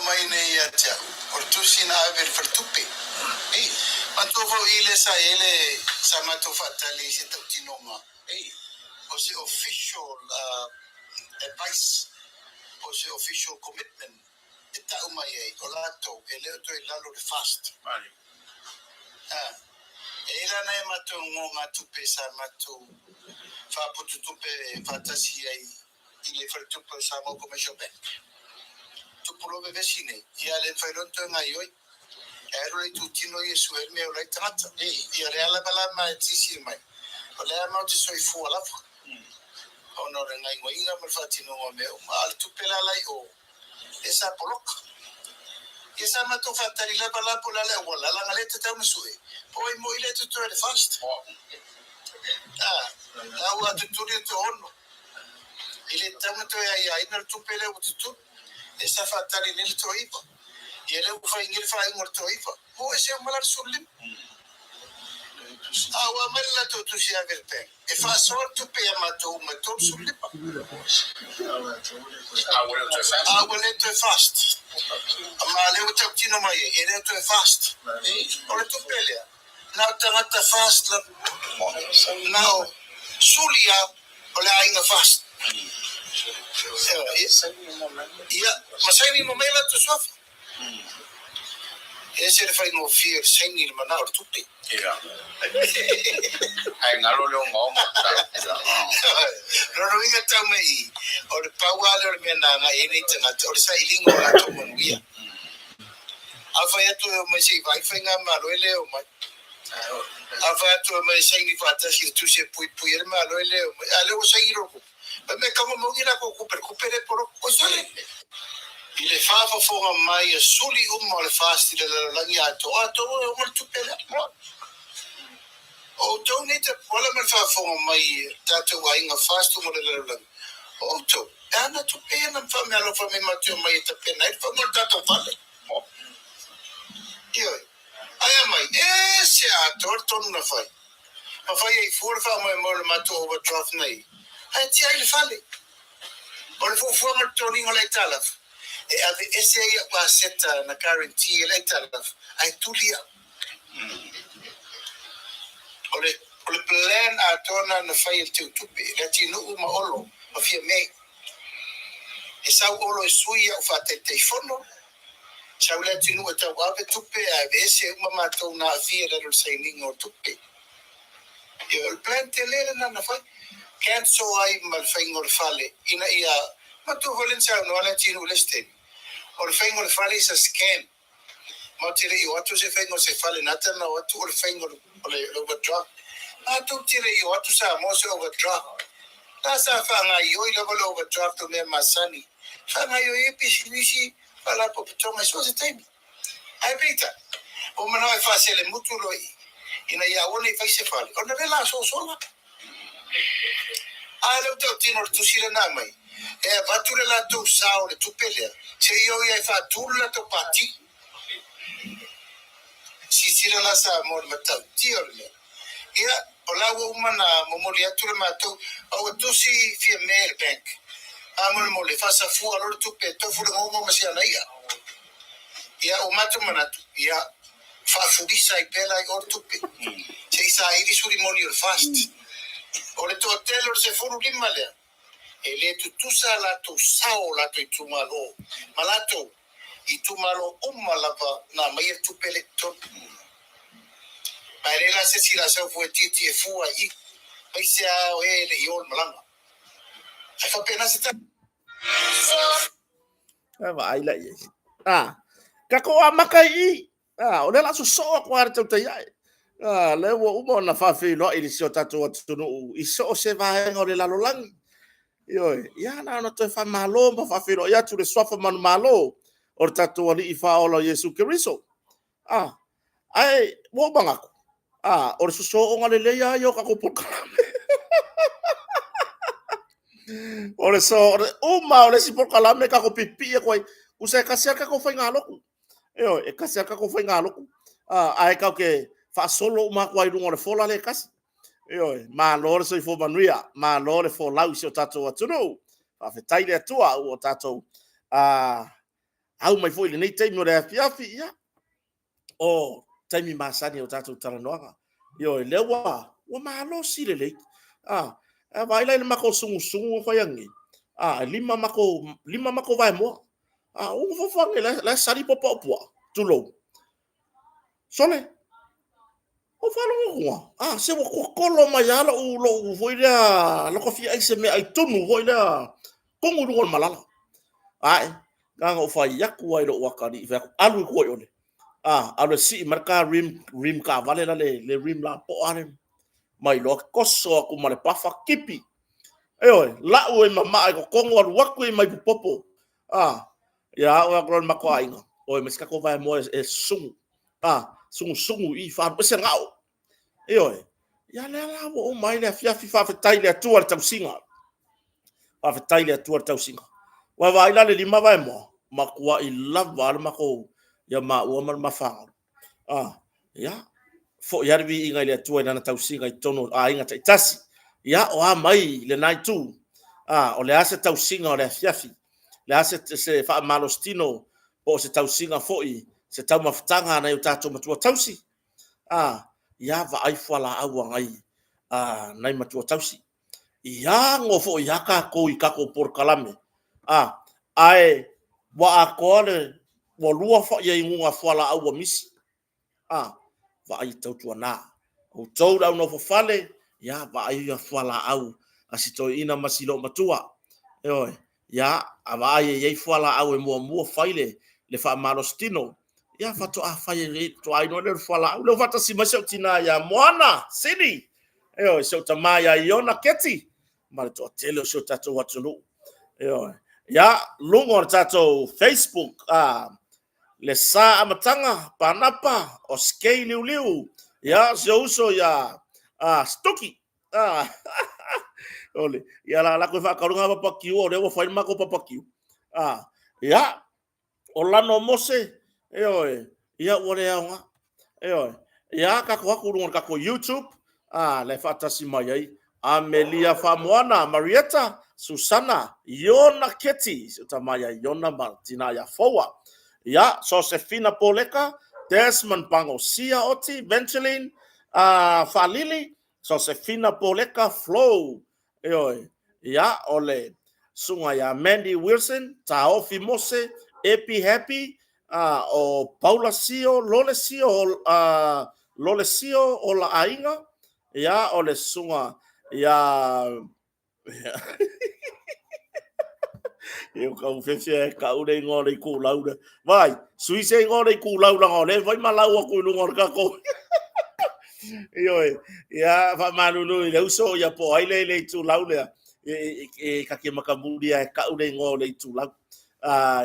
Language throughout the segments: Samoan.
mai nei ia te au, o le tusi na ave i le faletupe. Manatua foi o i lea sa i ai le sa matou faatali i se tautinoga o se official advice po o se official commitment e tau mai ai o latou e le o toe i lalo o le fast. E i ai la nai a matou nogatupe sa matou faapututupe faatasi ai i le faletupe o Samoa Commercial Bank. Tupu loa vevesi nei, ia le mafai loa ona toe gaoioi. E alu le itutino ia e sue ai le mea e ola ai le tagata. Ia o lea lava la ma e silasila mai, o lea matou te soifua lava ona o le gaoioiga ma le faatinoga o mea uma. A o le tupe la la i o, lea sa poloka. Ia sa matou faatali lava la po o le a le auala, leaga lea e tatau ona sue, po o ai moi lea e totoe i le FAST. A ua tutuli le toaono. E le tatau ona toe aiaina le tupe lea ua tutulu, e sa faatali nei le toaiva. Ia lea ua fai nei le faaiuga o le toaiva, ua ese uma la le 15. A ua aumai le latou tusi ave i le bank e faasoa le tupe ia matou uma e 35. A ua le toe fast. Ma lea ua tautino mai ai, e le o toe fast. O le tupe lea, Na o tagata fast lava. Na o suli lava o le aiga fast. Ia, ma saini uma mai latou suafa. E ese le faigofie o le saini i le manao o le tupe. Ia. Ae galo le ogaoga. Lona uiga tau mai i, o le pau lava lea o le mea na agai ai nei tagata, o le sailiga o latou manuia. Afai atu e omai se i vaai faigamalo e le omai. Afai atu e omai e saini faatasi i le tusi e puipui ai le Malo e le omai. A lea ua saini loa le kupe. Fai mai kau maugi la kou kupe, le kupe le poloka. Oi sole! I le faafofoga mai a suli uma o le FAST i le lalolagi atoa, atoa e uma le tupe lea. O outou nei tapuala ma le faafofoga mai i tatou aiga FAST uma o le lalolagi, o outou, e ana tupe ia na faameaalofa mai matou e omai e tapena ai le fauga o le tatou fale. Ioe. Ae a mai, e se atoa le tonu na fai. Ma fai ai fua le faamoemoe o le matou overdraft na i, ae tiai le fale. O le fuafuaga o le toniga o le aitalafu, e ave ese ai au aseta na guarantee e le aitalafu, ae tuli au. O le, o le plan atoa na na fai e le Teutupe, le atinuu ma Olo ma Fiame. E sau Olo e sui au faataitaifono, sau le atinuu e tauave tupe ae aveese uma matou na aafia i lalo o le sainiga o tupe. Ioe, o le plan tele lena na fai. Cancel ai ma le faiga o le fale ina ia matou foi lea na saunoa le atinuu i le isi taimi, o le faiga o le fale is a scam. Matou te le i o atu se faiga o se fale na ata na o atu o le faiga o le overdraft. Matou te le i o atu Samoa se overdraft. La sa faagaioi lava le overdraft o mea masani. Faagaioi ai pisinisi, faalapotopotoga i so o se taimi. Ae peitai, ua manao e faaselemutu loa i ina ia aua ne i fai se fale, ona lea la sosola. A lea ua tautino le tusi lea na aumai, e avatu le latou sao i le tupe lea, seia o ia e faatu le latou pati. Silasila la Samoa i le matautia o le mea. Ia, o la ua uma ona momoli atu le matou, a ua tusi Fiame i le bank, faamolemole, faasafua loa le tupe e tofu le gogo ma si ana i'a. Ia, ua matou manatu, ia, faafulisa ai pea la i o le tupe, se i saili sulimoni o le FAST. O le toatele o le 15 lea, e le tutusa a latou sao o latou itumalo ma latou itumalo uma lava na aumaia le tupe lea i totonu. Ma e leai la se isi la sau fua e tietie fua i i, aemaise lava o e e le i o i le malaga. Ae faapena se tala. E vaai la i ai. Ah, tatou amata i i. Ah, o lea la sosoo atu lava le tautai ae. Ah, lea ua uma ona faafeiloai i si o tatou atunuu i so o se vaega o le lalolagi. Ioe, ia na ona toe faamalo ma faafeiloai atu le suafa manumalo o le tatou Alii Faaola o Iesu Keriso. Ah, ae ua ou manatu, ah, o le sosooga lelei lava ia o tatou polokalame. O le so, o le uma o le isi polokalame tatou pipii atu ai. Tusa e tasi lava le tatou faigalotu. Ioe, e tasi lava le tatou faigalotu. Ah, ae tatou te faasolo uma atu ai i luga o le fola lea e tasi. Ioe, malo le soifua manuia, malo le folau i si o tatou atunuu. Faafetai le Atua ua tatou ah, Au mai foi i lenei taimi o le afiafi, ia, o taimi masani o tatou talanoaga. Ioe, lea ua malosi lelei. A, a vaai la i le matou sugusugu na fai ananei, a, e 5 matou vaemoa. A, ua nofo nei la e sali papa o puaa, tulou. Sole, ou faalogo atu lava, a, se ua totolo mai lava lou foi lea, lota fia ai se meaai tunu foi lea, tunu i luga o le malala. Ae, na ona ou fai atu lava i lou atalii, fai atu, alu i tua i o. A, alu e sii mai le ta rim taavale la le rim lapoa lea, mai loa toso atu ma le pafa, tipi. Ioe, lau ai ma maa i totonu, alu atu ai ma ipupopo. A, ia oo atu loa i le matou aiga, oi aumai se tatou vaemoa e susugu. A, sugusugu i i, faaalu ese gao. Ioe. Ia lea la ua uma ai le afiafi, faafetai i le Atua i le tausiga. Faafetai i le Atua i le tausiga. Ua vaai la le 5 vaemoa, matuai lava lava le matou, ia maua ma le ma fanau. Ah, ia, foi lava le viiga i le Atua i lana tausiga i totonu o aiga taitasi. Ia, o a mai lena itu? Ah, o le a se tausiga o le afiafi? Le a se faamalositino po o se tausiga foi, se taumafataga a nai o tatou matua tausi? Ah, ia vaai fualaau a nai matua tausi. Ia ano foi a tatou i tatou polokalame, ae ua atoa le ua lua inuga fualaau ua misi. A, vaai e tautuana outou le au nofo fale, ia vaai ia fualaau a si toeaina ma si loomatua. Ioe, ia a vaai e i ai fualaau e muamua fai le faamalositino, ia faatoa fai faatoa inu ai lea o le fualaau. Lea ua faatasi mai si ou tina ia Moana Sini, ioe, si ou tama ia Iona Keti ma le toatele o si o tatou atunuu. Ioe. Ia, luga o le tatou Facebook, le sa amataga, Panapa, o Skei Liuliu, ia, si ou uso ia Stuki. Ole, ia la lako e faakaluga papakiu, o lea ua fai le matou papakiu. Ia, o Lano Mose, ioe, ia ua le aoga. Ioe, ia tatou atu i luga o le tatou YouTube, la e faatasi mai ai Amelia Faamoana, Marietta, Susana, Iona Keti, si o tama ia Iona ma tina ia Foua. Ia, Sosefina Poleka, Desmond Pango, Sia Oti, Ventuline, Faalili, Sosefina Poleka, Flo, Ioe. Ia, o le susuga ia Mandy Wilson, Taofi Mose, Epi Happy, o Paula Sio, Lole Sio, Lole Sio o la aiga, ia, o le susuga ia E o kau fefe e kau le ingoa o le itulau lea. Vai, sui se ingoa o le itulau leaga o lea e fai ma lau atu i luga o le tatou. Ioe, ia faamalulu i le uso ia po o ai le itulau lea. E ta te matamuli lava e tau le igoa o le itulau.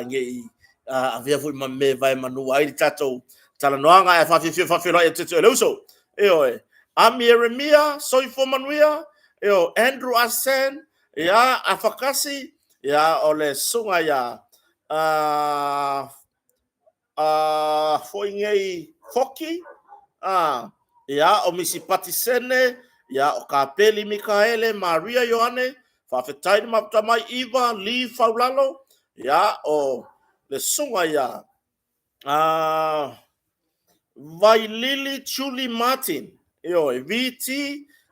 Ne i avea foi ma mea e vaemanua ai le tatou talanoaga ae faafiafia faafeiloai atu ia te oe le uso. Ioe, Ami Ieremia, soifua manuia. Ioe, Andrew Asen, ia Afakasi, ia o le susuga ia foi nei Foki, ia o Misi Patisene, ia o Kapeli Mikaele, Maria Ioane, faafetai le mafuta mai Iva Lee Faulalo, ia o le susuga ia Vailili Julie Martin, ioe, VT,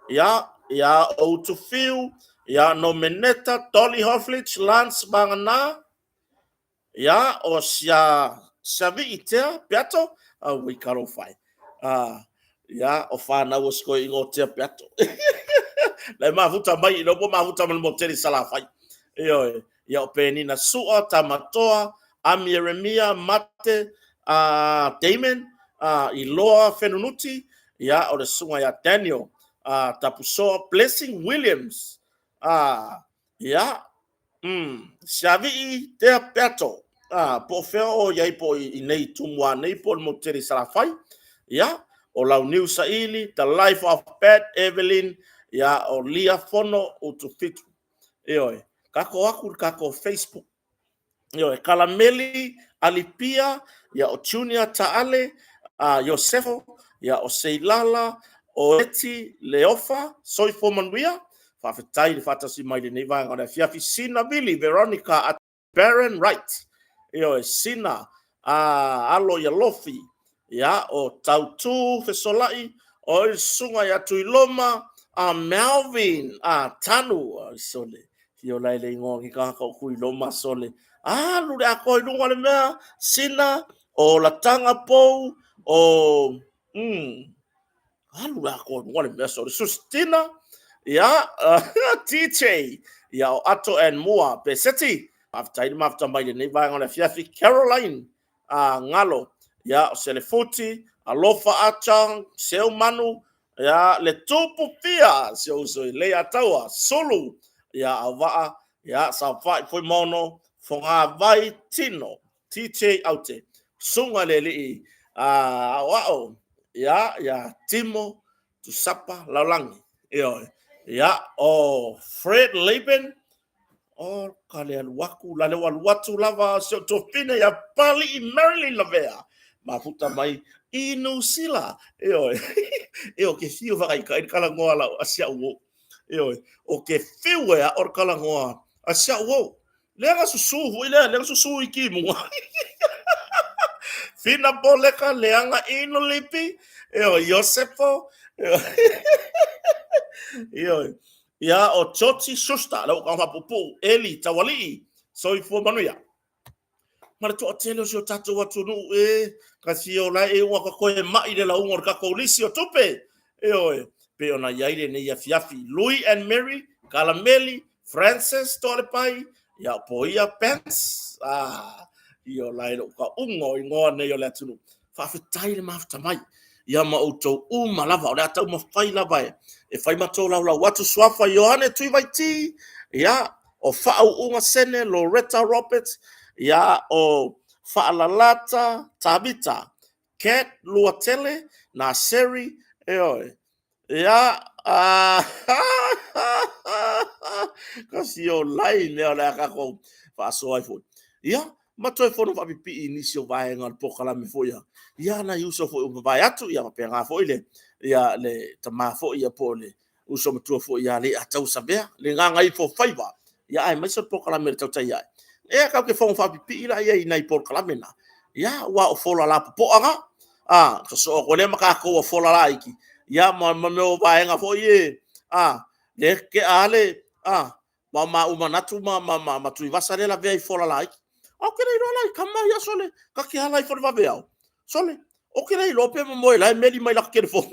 ia, ia o Utufiu, ia Nomeneta, Dolly Hofflich, Lance Vagana, ia o sia Siavii Tea Peato, auai talofa e. Ia, o whanau o sikoe ingo Tea Peato. Lai mafuta mai, i ua mafuta mai le motele i Salafai. Ioe, ia o Penina Sua, Tamatoa, Ami Ieremia, Mate, Damon, Iloa Fenunuti, ia o le susuga ia Daniel, Tapusoa, Blessing Williams, ia, Siavii Tea Peato, po o fea o i ai po o i nei Tumua nei po o le motu tele i Salafai, ia, o Launiu Saili, The Life of Pat, Evelyn, ia, o Lia Fono Utufitu. Ioe, tatou atu i le tatou Facebook. Ioe, Kalameli, Alipia, ia o Junior Taale, Iosefo, ia o Seilala, o Eti, Leofa, Soifua Manuia, faafetai le faatasi mai i lenei vaega o le afiafi, Sina Vili, Veronica Baron Wright. Ioe, Sina, a, alo ia Lofi, ia, o Tautū Fesolai, o le susuga ia Tuiloma, a Melvin, a Tanu, ai sole, fio la le ingoa ki kaka o Tuiloma sole, alu le atoa i luga o le mea, Sina, o Latanga Pou, o, alu le atoa i luga le mea sole, Sustina, ia, TJ, ia, o Ato and Mua, Peseti, faafetai le mafuta mai lenei vaega o le afiafi, Caroline, a Galo, ia, o Selefuti, Alofa Achang, Seumanu, ia, le Tupu Fia, si ou uso i Leiataua, Sulu, ia, Auvaa, ia, Saofai Fuimaono, Fogavai Tino, TJ Aute, Susuga i le Alii Aoao, ia, ia Timo Tusapa Laulagi, ioe, ia, o Fred Laban, o ka le alu atu, la le alu atu lava si ou tuafafine ia Pali'i Marilyn Lavea, mafuta mai i Niu Sila, ioe, e o ke fiu whakaikai le kalagoa lau a si au uo, ioe, o ke fiu e a o le kalagoa a si au uo. Leaga susu foi lea, leaga susu i kimuga. Fina Boleka, leaga ino lipi, ioe, Iosefo, ioe, ia o Georgie Schuster, lau ka faapuupuu, Eli Taualii, soifua manuia. Ma le toatele o si o tatou atunuu e, ka fia o lae e ua ka koe mai le lauga o le tatou lisi o tupe. Ioe, pei ona i ai lenei afiafi. Louis and Mary, Kalameli, Francis Toalepai, ia o Poia Pence, ah, ia o lae lou kauga o ingoa nei o le atunuu. Faafetai le mafuta mai. Ia ma outou uma lava, o le a taumafai lava e, e fai ma tolaulau atu suafa Ioane Tuivaiti, ia, o Faauuga Sene, Loretta Roberts, ia, o Faalalata Tavita, Cat Luatele, Naseri, ioe, Ia, ka sio lai mea o le a kākou faasoa ai foi. Ia, ma toe fono faapipii i nisi o vaega o le polokalame foi ia. Ia, nai uso foi ua mavae atu, ia faapena foi le, ia, le tama foi ia po o le uso matua foi ia Leiataua Savea, le Gagaifofaiva, ia aemaise o le polokalame o le Tautai Ae. Ia, tatou te fono faapipii la ia i nai polokalame na. Ia, aua o fola lapopoa na. A, sosoo atu ai lea ma tatou a fola laiti, ia ma ma mea o vaega foi e, a, lea e tea lava le, a, ma ma u manatu ma ma ma ma Tuivasa lea e lavea i fola laiti. Ae ou te le iloa la i tama ia sole, ta te ala ifo i le vaveao. Sole, ou te le iloa pe momoe la e meli mai laka telefoni.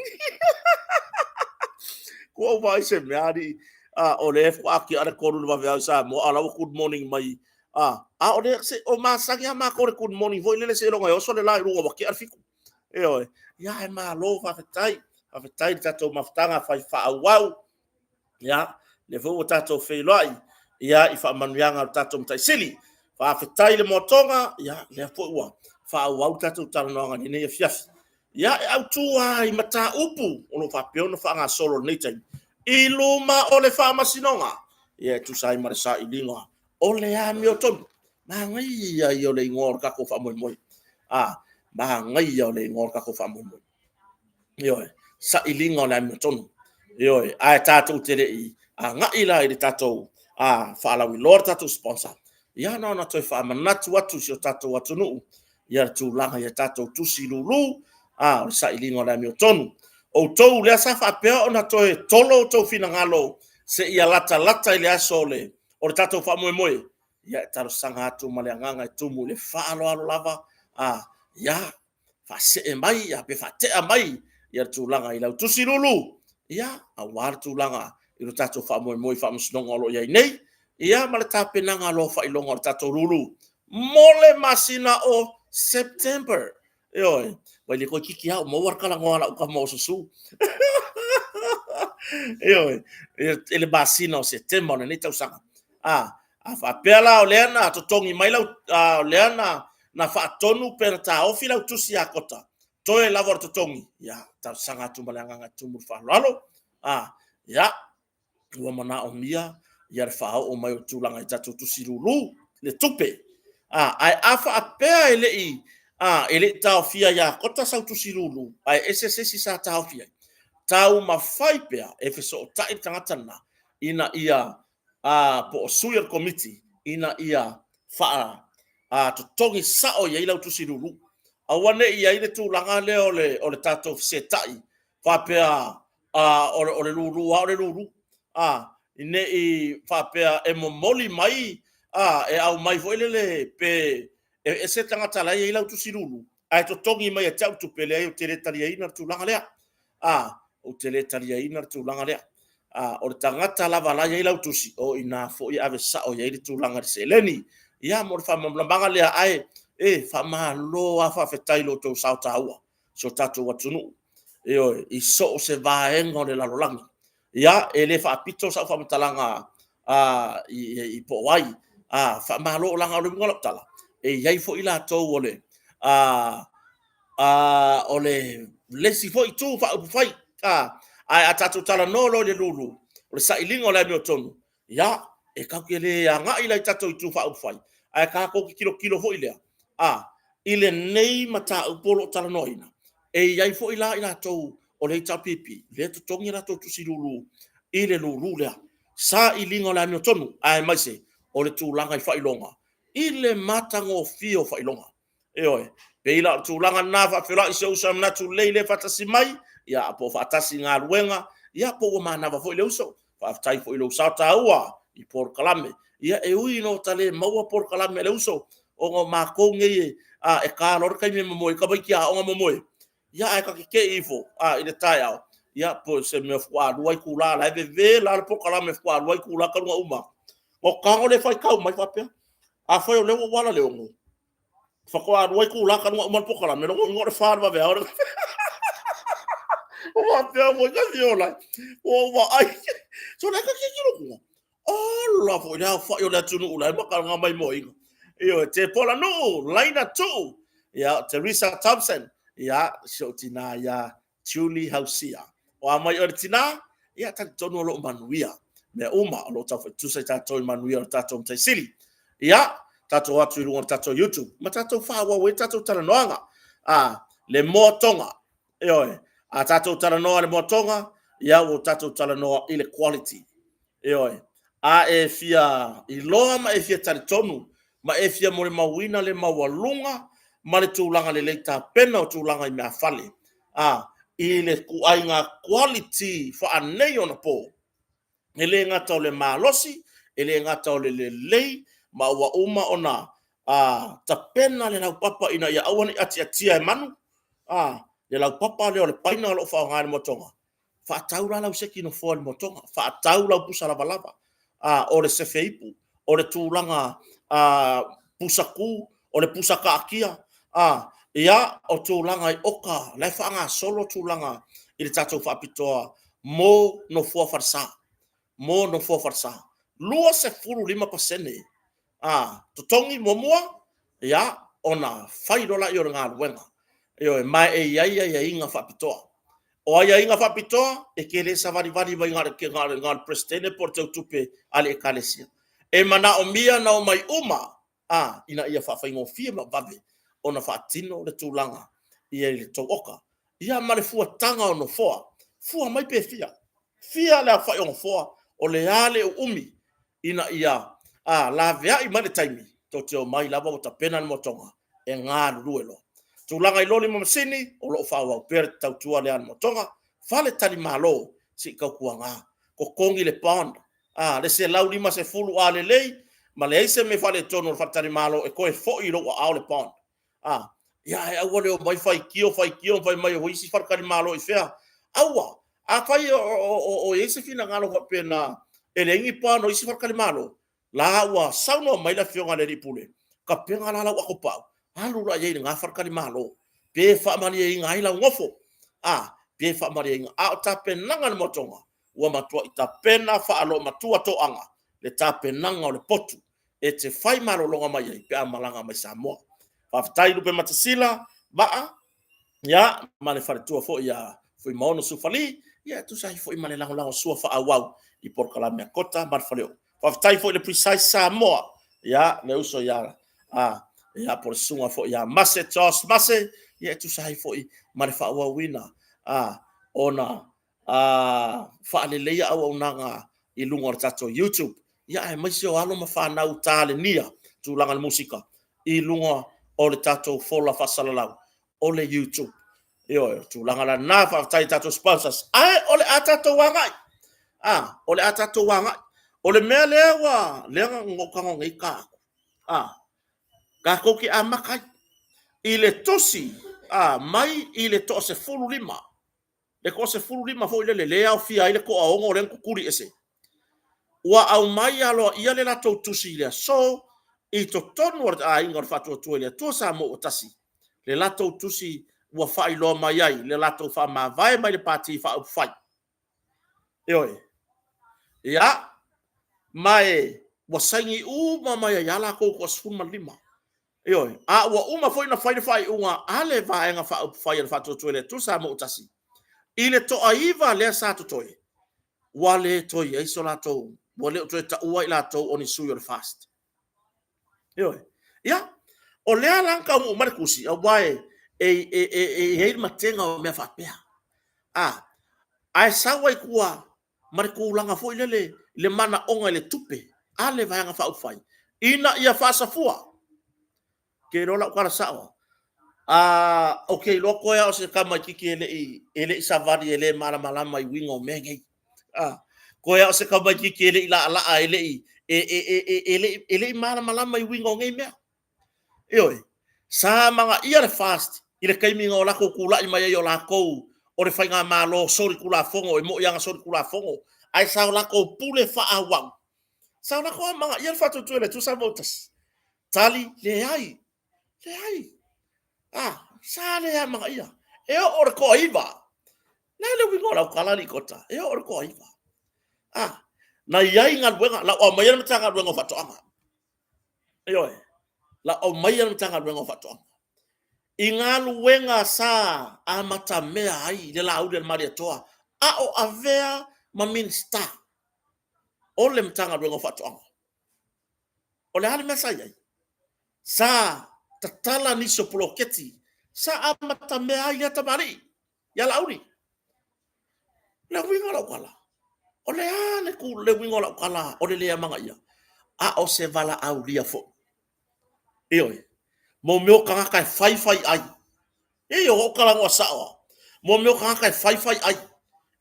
Ua ou vaai se mea alii, a, o lea faatoa tea le 3 i le vaveao i Samoa, a o la ua good morning mai A, a o le, se, o masani lava matou i le good morning foi lele seiloga e oso le la i luga ua tea le 7. Ioe. Ia, e malo, faafetai. Faafetai i le tatou mafutaga fai faaauau. Ia, lea foi ua tatou feiloai, ia, i faamanuiaga o le tatou Matai Sili. Faafetai i le moatoga, ia, lea foi ua faaauau le tatou talanoaga i lenei afiafi. Ia, e autu lava i mataupu o lo o faapea ona faagasolo i lenei taimi i luma o le Faamasinoga, ia, e tusa ai ma le sailiga o le amiotonu. Manaia ia o le igoa o le tatou faamoemoe. A, manaia o le igoa o le tatou faamoemoe. Ioe, sailiga o le amiotonu. Ioe, ae tatou te le i agai la i le tatou a, faalauiloa le tatou sponsor. Ia, na ona toe faamanatu atu i si o tatou atunuu ia le tulaga ia tatou tusi lulu, a, o le sailiga o le amiotonu. Outou lea sa faapea ona toe tolo outou finagalo seia latalata i le aso o le o le tatou faamoemoe, ia e talosaga atu ma le agaga e tumu i le faaaloalo lava, a, ia, faasee mai, ia, pe faatea mai ia le tulaga i lau tusi lulu, ia, aua le tulaga i lo tatou faamoemoe i faamasinoga o lo o i ai nei, ia, ma le tapenaga loa faailoga o le tatou lulu mo le masina o September. Ioe, mai le toeitiiti lava ua maua le talanoa a lau tama o Susu. Ioe, i le masina o Setema o lenei tausaga. A, a faapea la o lea na totogi mai lau, a, o lea na, na faatonu pe na taofi lau tusi ia Kota, toe lava o le totogi, ia, talosaga atu ma le agaga e tumu i le faaaloalo. A, ia, ua manaomia ia le faaoo mai o tulaga i tatou tusi lulu le tupe. A, ae a faapea e le i, a, e le i taofia ia Kota sau tusi lulu, ae ese se isi sa taofi ai, taumafai pea e fesootai le tagata lena ina ia, a, po o sui o le Komiti ina ia faa, A totogi sao i ai lau tusi lulu. Aua ne i i ai le tulaga lea o le, o le tatou fesetai faapea a, o, le, o le lulu lava o le lulu. A, ne i faapea e momoli mai, a, e aumai foi lele pe e ese tagata la e i ai lau tusi lulu, ae totogi mai ia te au tupe, leai ou te le taliaina le tulaga lea. A, ou te le taliaina le tulaga lea. A, o le tagata lava la e i ai lau tusi, o i ina foi e ave sao i ai le tulaga i le seleni. Ia, mo le faamalamalamaga lea, ae e faamalo lava faafetai i lo outou sao taua, si o tatou atunuu, ioe, i so o se vaega o le lalolagi. Ia, e le faapito sau faamatalaga i po o ai. A, faamalo, leaga o le uiga o lau tala, e i ai foi latou o le, o le isi foi itu faaupufai. Ae a tatou talanoa loa i le lulu, o le sailiga o le amiotonu, ia, e tatou te le agai la i tatou itu faaupufai, ae tatou te tilotilo foi lea, a, i lenei mataupu o lo o talanoaina, e i ai foi la i latou o le HRPP, lea e totogi a latou tusi lulu i le lulu lea. Sailiga o le amiotonu, aemaise o le tulaga i faailoga, i le matagofie o faailoga. Ioe, pei la o le tulaga lena, faafeiloai i si ou uso a manatu lelei lea e faatasi mai, ia po o faatasi i galuega, ia po ua manava foi le uso. Faafetai foi i lou sao taua i polokalame. Ia e ui ina ta le maua polokalame a le uso, ona o matou nei e ta loa le taimi e momoe ai tamaiti aoga momoe, ia ae ta tetee ifo i le taeao, ia po o se mea faatoa 2 itula, la e vevela lava le polokalame faatoa 2 itula talu ona uma atu. Ona tago lea faitau mai faapea, afai o lea ua ou ala i le 6, faatoa 2 itula talu ona uma le polokalame, lona uiga o le 4 o le vaveao. Ua faapea foi ta ola ai, ua ou vaai, sole ta tilotilo atu, ola foi le aofai o le atunuu la e mataga mai moeina. Ioe, Tepola Nuu, Laina Tuu, ia, Teresa Thompson, ia, si ou tina ia Julie Hausia. O a mai oe le tina, ia talitonu o lo o manuia. Mea uma o lo o taufaitusa i tatou i manuia o le tatou Matai Sili. Ia, tatou atu i luga o le tatou YouTube, ma tatou faaauau ai tatou talanoaga. A, le moa toga. Ioe, a tatou talanoa i le moa toga, ia ua tatou talanoa i le quality. Ioe, a e fia iloa ma e fia talitonu ma e fia molimauina le maualuga ma le tulaga lelei tapena o tulaga i meafale, a, i le ituaiga quality faaneionapo, e le gata o le malosi, e le gata o le lelei, ma ua uma ona tapena le laupapa ina ia aua ne i atiatia e manu, a, le laupapa lea o le paina o lo o faaaoga e le moa toga. Faatau la lau seki nofoa i le moa toga, faatau lau pusa lavalava, a, o le sefe ipu, o le tulaga a, pusa tu, o le pusa taatia, a, ia, o tulaga i oka, la e faagasolo tulaga i le tatou faapitoa mo nofoa falesa, mo nofoa falesa. 25% a, totogi muamua, ia, ona fai loa lea o le galuega. Ioe, ma e i ai aiaiga faapitoa. O aiaiga faapitoa, e te le savalivali mai na o le Peresetene po o le teutupe a le Ekalesia. E manaomia ona omai uma a, ina ia faafaigofie ma vave ona faatino le tulaga i le tou oka. Ia ma le fuataga o nofoa, fua mai pe fia, fia le aofai o nofoa, o le a le uumi ina ia a, laveai mai le taimi, tou te omai lava ua tapena le moa toga e galulue loa. Tulaga i loli ma masini, o lo o faaauau pea le tautua lea a le moa toga. Faletalimalo, se i tautuana, totogi le bond, a, le 150 a lelei, ma leai se mea faaletonu o le faletalimalo e toe foi i lou aao le bond. A, ia ae aua le omai faitio, faitio, fai mai o isi faletalimalo i fea. Aua, afai o i ai se finagalo faapena e leai ni bond o isi faletalimalo, la ua saunoa mai le afioga i le Alii Pule, tapena la lau atopau, alu la i ai i lena faletalimalo, pe faamalieina ai lau nofo, a, pe faamalieina. A o tapenaga a le moa toga, ua matuai tapena faaloomatua toaga le tapenaga o le potu e te fai malologa mai ai pe a malaga mai Samoa. Faafetai Lupematasila Vaa, ia, ma le faletua foi ia Fuimaono Sufali, ia e tusa ai foi ma le lagolago sua faaauau i polokalame a Kota ma le Faleoo. Faafetai foi i le Precise Samoa, ia, le uso ia, a, ia, po o le susuga foi ia Mase Charles Mase, ia e tusa ai foi ma le faaauauina, a, ona a, faaleleia auaunaga i luga o le tatou YouTube, ia aemaise o alo ma fanau talenia tulaga o le musika. i luga o le tatou fola faasalalau o le YouTube. Ioe, o tulaga la na, faafetai i tatou sponsors. Ae o le a tatou agai. A, o le a tatou agai. O le mea lea ua, lea na ou tago nei ta atu. A, tatou te amata ai i le tusi a, mai i le toa 15. Le toa 15 foi lele, lea e aofia ai le toa 6 lea na tutuli ese. Ua aumai aloaia le latou tusi i le aso i totonu o le aiga o le Faatuatua i le Atua Samoa ua Tasi, le latou tusi ua faailoa mai ai le latou faamavae mai le Pati Faaupufai. Ioe. Ia, ma e ua saini uma mai ai lava latou e toa 15. Ioe. A ua uma foi ona fai le faaiuga a le Vaega Faaupufai a le Faatuatua i le Atua Samoa ua Tasi, i le toa-iva lea sa totoe, ua le toe i ai so latou, ua le o toe taua i latou o ni sui o le FAST. Ioe. Ia, o lea la na taunuu mai le tusi, aua e i ai le matega o mea faapea. A, ae sau ai tua ma le tulaga foi lele le manaoga i le tupe a le Vaega Faaupufai ina ia faasafua. Ou te iloa o lau tala sao lava, ou te iloa toe lava o se tamaitiiti e le i savali e le malamalama i uiga o mea nei. Toe lava o se tamaitiiti e le i laalaa, e le i malamalama i uiga o nei mea. Ioe, sa amanaia le FAST i le taimi na o latou tulai mai ai o latou o le faigamalo solitulafono, e moni lava na solitulafono, ae sa o latou pule faaauau. Sa o latou amanaia le faatuatua i le Atua Samoa ua Tasi? Tali, leai, leai. A, sa le amanaia. E oo i le toaiva. O le a le uiga o lau tala alii Kota? E oo i le toaiva. A, na i ai galuega, na ou aumaia le Matagaluega o Faatoaga. Ioe, na ou aumaia le Matagaluega o Faatoaga. I galuega sa amatamea ai le Laauli a le Malietoa, a o avea ma Minisita o le Matagaluega o Faatoaga. O le a le mea sa i ai? Sa tatala nisi o poloketi, sa amatamea ai lea tamalii ia Laauli. O le uiga o lau tala, o le a le uiga o lau tala o le le amanaia? A o se valaaulia foi. Ioe, mo mea o tagata e fai fai ai. Ioe, ua ou talanoa sao lava. Mo mea o tagata e fai fai ai,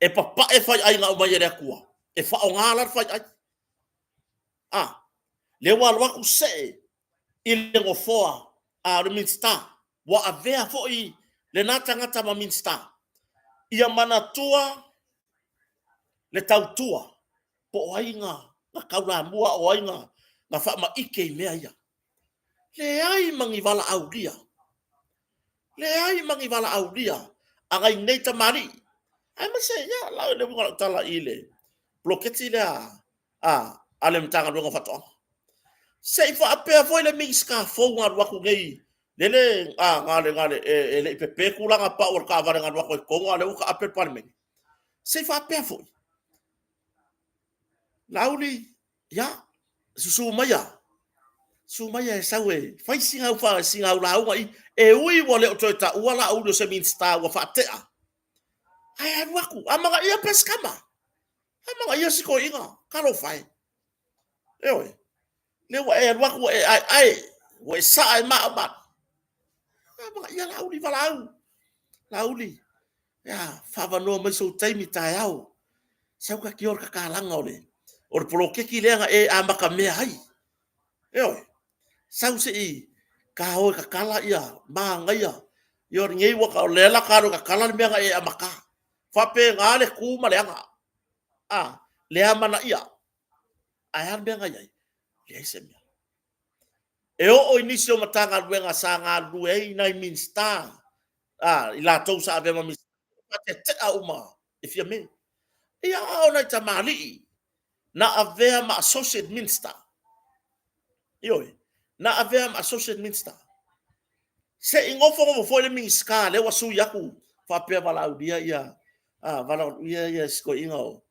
e papae faiai na aumai e le Atua, e faaaoga la le faiai. A, lea ua alu atu see i le nofoa o le Minisita, ua avea foi lena tagata ma Minisita. Ia manatua le tautua, po o ai na taulamua a o ai na faamaite i mea ia. Leai ma ni valaaulia, leai ma ni valaaulia a nai nei tamalii, aemaise ia, le uiga o lau tala i le poloketi lea a le Matagaluega o Faatoaga. Se i faapea foi le Minisita fou na alu atu nei, lele e le i pepe tulaga pau o le taavale na alu atu ai i totonu, a o lea ua taape le Palemene. Se i faapea foi, Laauli, ia, susu maia, susu maia e sau e fai sina au lauga i, e ui ua le o toe taua Laauli o se Minisita ua faatea, ae alu atu, amanaia Pesecama, amanaia si toeaina, talofa e. Ioe, lea ua e alu atu ua e aeae, ua e saa i maa o malu. Amanaia Laauli, valaau, Laauli, ia, faaavanoa mai sou taimi taeao, sau ta te o i le tatalaga o le poloketi lea na e amatamea ai. Ioe, sau se i ta o e tatala ia manaia. Ia o lenei ua, o lea o le a ta alu e tatala le mea na e amata. E faapena le tu ma le aga, a, le amanaia. Ae a le mea na i ai? Leai se mea. E oo i nisi o Matagaluega sa galulue ai nai Minisita, i latou sa avea ma Minisita, faatetea uma e Fiame. Ia, a o nai tamalii na avea ma Associate Minister, ioe, na avea ma Associate Minister. Se i nofonofo foi le Minisita lea ua sui atu faapea valaaulia ia, valaaulia ia si toeaina o,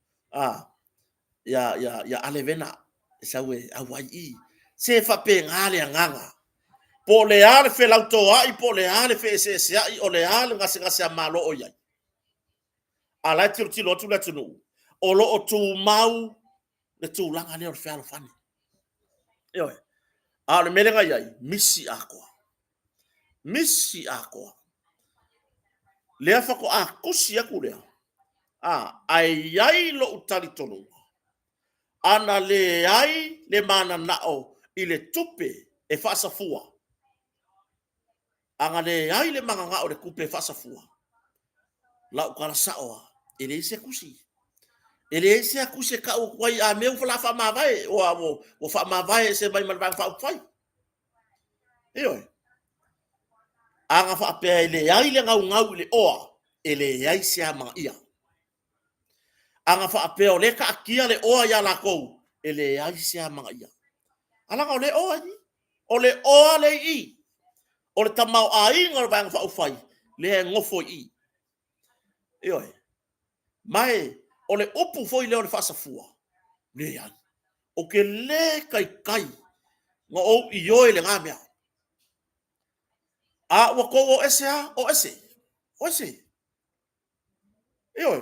ia Ale Vena e sau e auai i. Se faapena le agaga. Po o le a le felautoai, po o le a le feeseeseai, o le a le gasegase a Malo o i ai. A la e tilotilo atu le atunuu, o lo o tumau le tulaga lea o le fealofani. Ioe. A o le mea lea na i ai, misi atoa. Misi atoa. Lea faatoa tusi atu lea, a, ae i ai lou talitonuga, ana leai le mananao i le tupe e faasafua, ana leai le mananao i le tupe e faasafua, lau tala sao lava, e leai se tusi. E leai se tusi e tau atu ai a mea ua la faamavae, ua faamavae ese mai ma le Vaega Faaupufai. Ioe. Ana faapea e leai le naunau i le oa, e leai se amanaia. Ana faapea o lea e taatia le oa ia latou, e leai se amanaia. A leaga o lea e oa i i. O le oa lea e i i. O le tamaoaiga o le Vaega Faaupufai lea e nofo i i. Ioe. Ma e, o le upu foi lea o le faasafua, leai. Ou te le taitai na ou ioe i lena mea. A ua tou o ese lava, o ese, o ese. Ioe,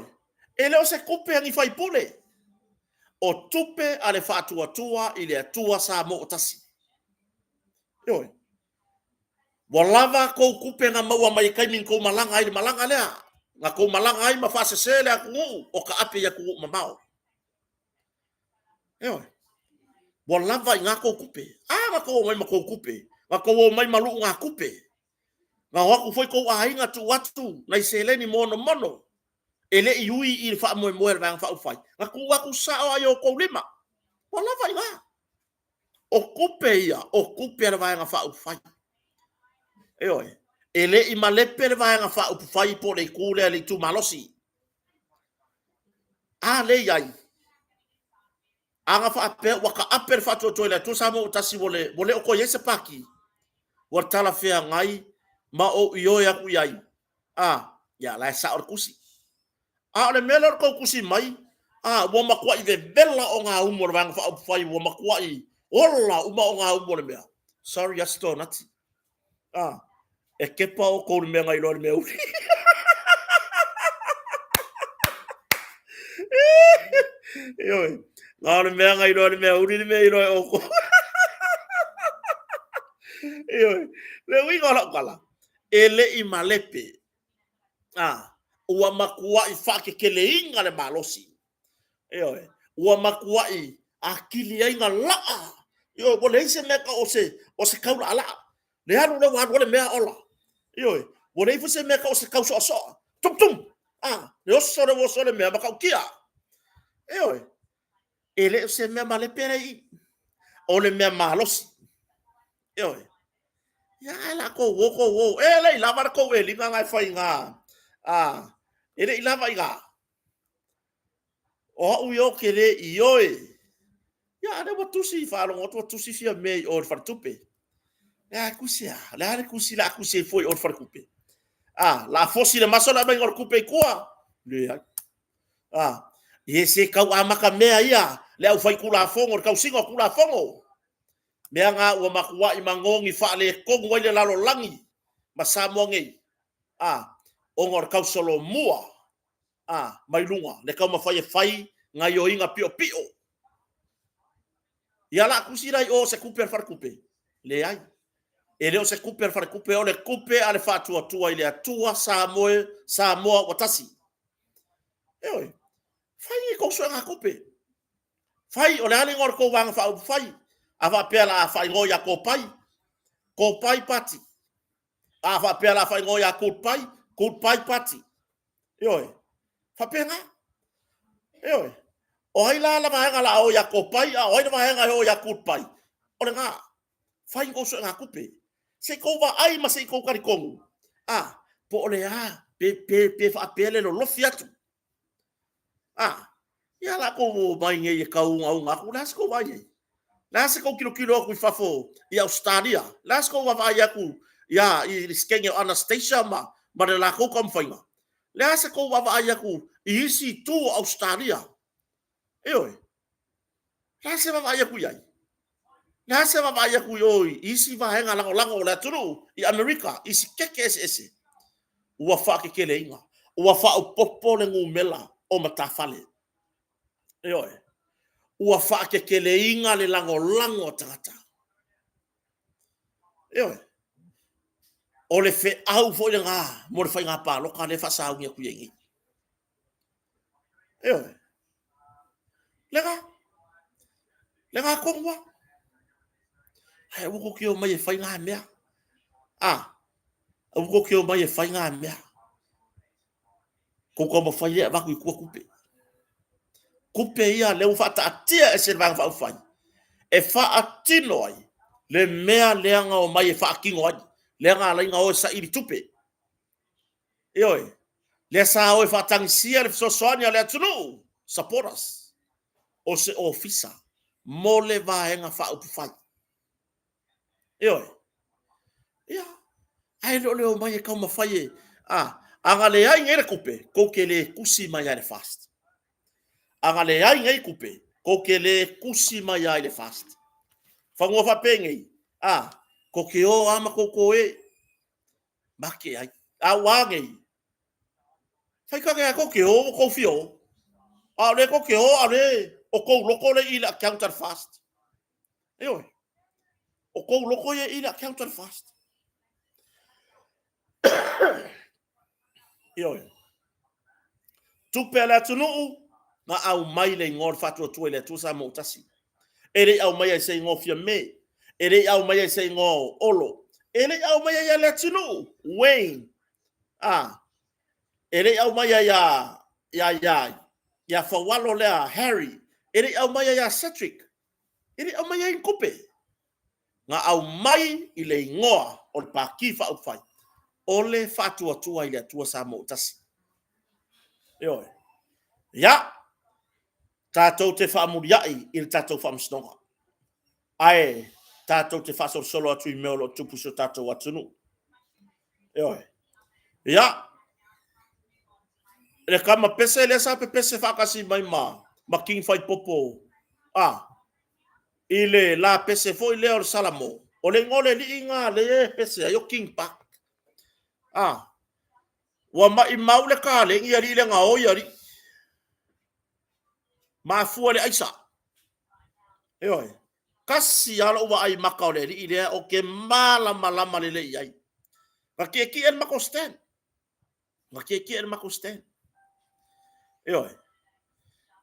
e le o se tupe a ni faipule, o tupe a le Faatuatua i le Atua Samoa ua Tasi. Ioe, ua lava a tou tupe na maua mai i taimi na tou malaga ai i le malaga lea, na tou malaga ai ma faasese le atunuu o taape i atunuu mamao. Ioe, ua lava i ina tou tupe. A na tou omai ma tou tupe, na tou omai ma luugatupe, Na o atu foi tou aiga tuu atu nai seleni monomono e le i ui i le faamoemoe a le Vaega Faaupufai, na tuu atu sao lava i outou lima. Ua lava i ina. O tupe ia, o tupe a le Vaega Faaupufai. Ioe. E le i malepe le Vaega Faaupufai po o le itu lea, le itu malosi. A lea e i ai, Ana faapea ua taape le Faatuatua i le Atua Samoa ua Tasi ua le o toe i ai se Pati, ua talafeagai ma ou ioe atu i ai, a, ia la e sao le tusi. A o le mea lea o le tou tusi mai, a, ua matuai vevela ogaumu o le Vaega Faaupufai, ua matuai ola uma ogaumu o le mea. Sorry Asitonati. A, e kepa outou i le mea na iloa i le mea uli. Ioe, na o le mea na iloa i le mea uli le mea iloa e outou. Ioe, le uiga o lau tala, e le i malepe, a, ua matuai faateteleina le malosi. Ioe, ua matuai atili ai na laa. Ioe, ua leai se mea tau o se taulaalaa. Le alu lea ua alu ai le mea ola. Ioe, ua leai foi se mea tau o se tausoasoa. Tum tum! A, le oso lea ua oso ai le mea, matautia. Ioe, e le o se mea malepe lea i i. O le mea malosi. Ioe. Ia, ae la tou o, tou o. E le i lava le tou eliga na e fai i ina. A, e le i lava i ina. O au ia ou te le ioe. Ia, a lea ua tusi, faalogo atu ua tusi Fiame i o i le faletupe. Le a tusi a? Le a le tusi la a tusi ai fua i o i le faletupe? A, la fosi le maso le aumaiga o le tupe i tua? Leai. A, e se tau amata mea ia le au fai Tulafono, le tausiga o Tulafono. Mea na ua matuai magogi faaletonu ai le lalolagi ma Samoa nei. A, ona o le tausolomua a, mai luga, le taumafai e fai gaioiga piopio. Ia la tusi la i o se tupe a le faletupe? Leai. E le o se tupe a le faletupe, o le tupe a le faatuatua i le Atua Samoe, Samoa ua tasi. Ioe, fai ni tou suegatupe. Fai, o le a le igoa o le tou Vaega Faaupufai? A faapea la a faaigoa ia Kopai, Kopai Party. A faapea la a faaigoa ia Goodbye, Goodbye Party. Ioe. Faapena. Ioe. O ai la la vaega la o ia Kopai, a o ai la vaega e o ia Goodbye? O lena. Fai ni kou suegatupe. Se i kou vaai ma se i kou talitonu. A, po o le a, pe, pe, pe faapea le lolofi atu. A, ia la kou o mai nei e tau ungaunga atu, o le a se kou vaai ai? Le a se kou tilotilo atu i fafo i Ausetalia? Le a se kou vaavaai atu ia i le sikenge o Anastasia ma, ma le latou taumafaiga? Le a se kou vaavaai atu i isi itu o Ausetalia? Ioe. Le a se vaavaai atu i ai? Le a se vaavaai atu i o i isi vaega lagolago o le atunuu i Amerika, i sikeke eseese? Ua faakekeleiga, ua faaopoopo le numera o matafale. Ioe. Ua faakekeleiga le lagolago a tagata. Ioe. O le feau foi lena mo le faiga palota lea e faasauni atu i ai nei. Ioe. Lena. Lena tonu lava. Ae aua tou te omai e fai na mea. A, aua tou te omai e fai na mea. Tou taumafai e avatu i tua tupe. Tupe ia lea ua faataatia e ese le Vaega Faaupufai e faatino ai le mea lea na omai e faatino ai, lea na ala ai ona o e saili tupe. Ioe, lea sa o e faatagisia le fesoasoani a le atunuu, supporters, o se ofisa mo le Vaega Faaupufai. Ioe. Ia, ae le o le omai e taumafai e, a, a na leai nei le tupe, tou te le tusi mai lava i le FAST. A na leai nei tupe, tou te le tusi mai lava i le FAST. Fanua faapenei, a, tou te o lava ma tou toe, make ai. A ua a nei? Fai tane lava tou te o ua tou fia o. A o lea tou te o, a o lea o tou loto lea i le account a le FAST. Ioe. O kou loko ia i le account a le FAST. Ioe. Tupe a le atunuu, na aumai le igoa o le Faatuatua i le Atua Samoa ua Tasi. E le i aumaia i se igoa o Fiame, e le i aumaia i se igoa o Olo, e le i aumaia ia Leatinuu, Wayne, a, e le i aumaia ia, ia, ia, ia Faualo lea Harry, e le i aumaia ia Cedric, E le i aumaia ai ni tupe. Na aumai i le igoa o le Pati Faaupufai o le Faatuatua i le Atua Samoa ua Tasi. Ioe. Ia, tatou te faamuliai i le tatou faamasinoga. Ae tatou te faasolosolo atu i mea o lo o tupu i si o tatou atunuu. Ioe. Ia, le tama pese lea sa pepese faatasi mai ma, ma King Faipopo a, i le la pese foi lea o le Salamo. O le igoa o le alii na lea e pese ai o King Park. A, ua maimau le kalegi alii le gaoi alii. Mafua le aisa. Ioe. Tasi lava lou vaai maka o le alii lea ou te malamalama lelei i ai. Na tietie le matou stand. Na tietie le matou stand. Ioe.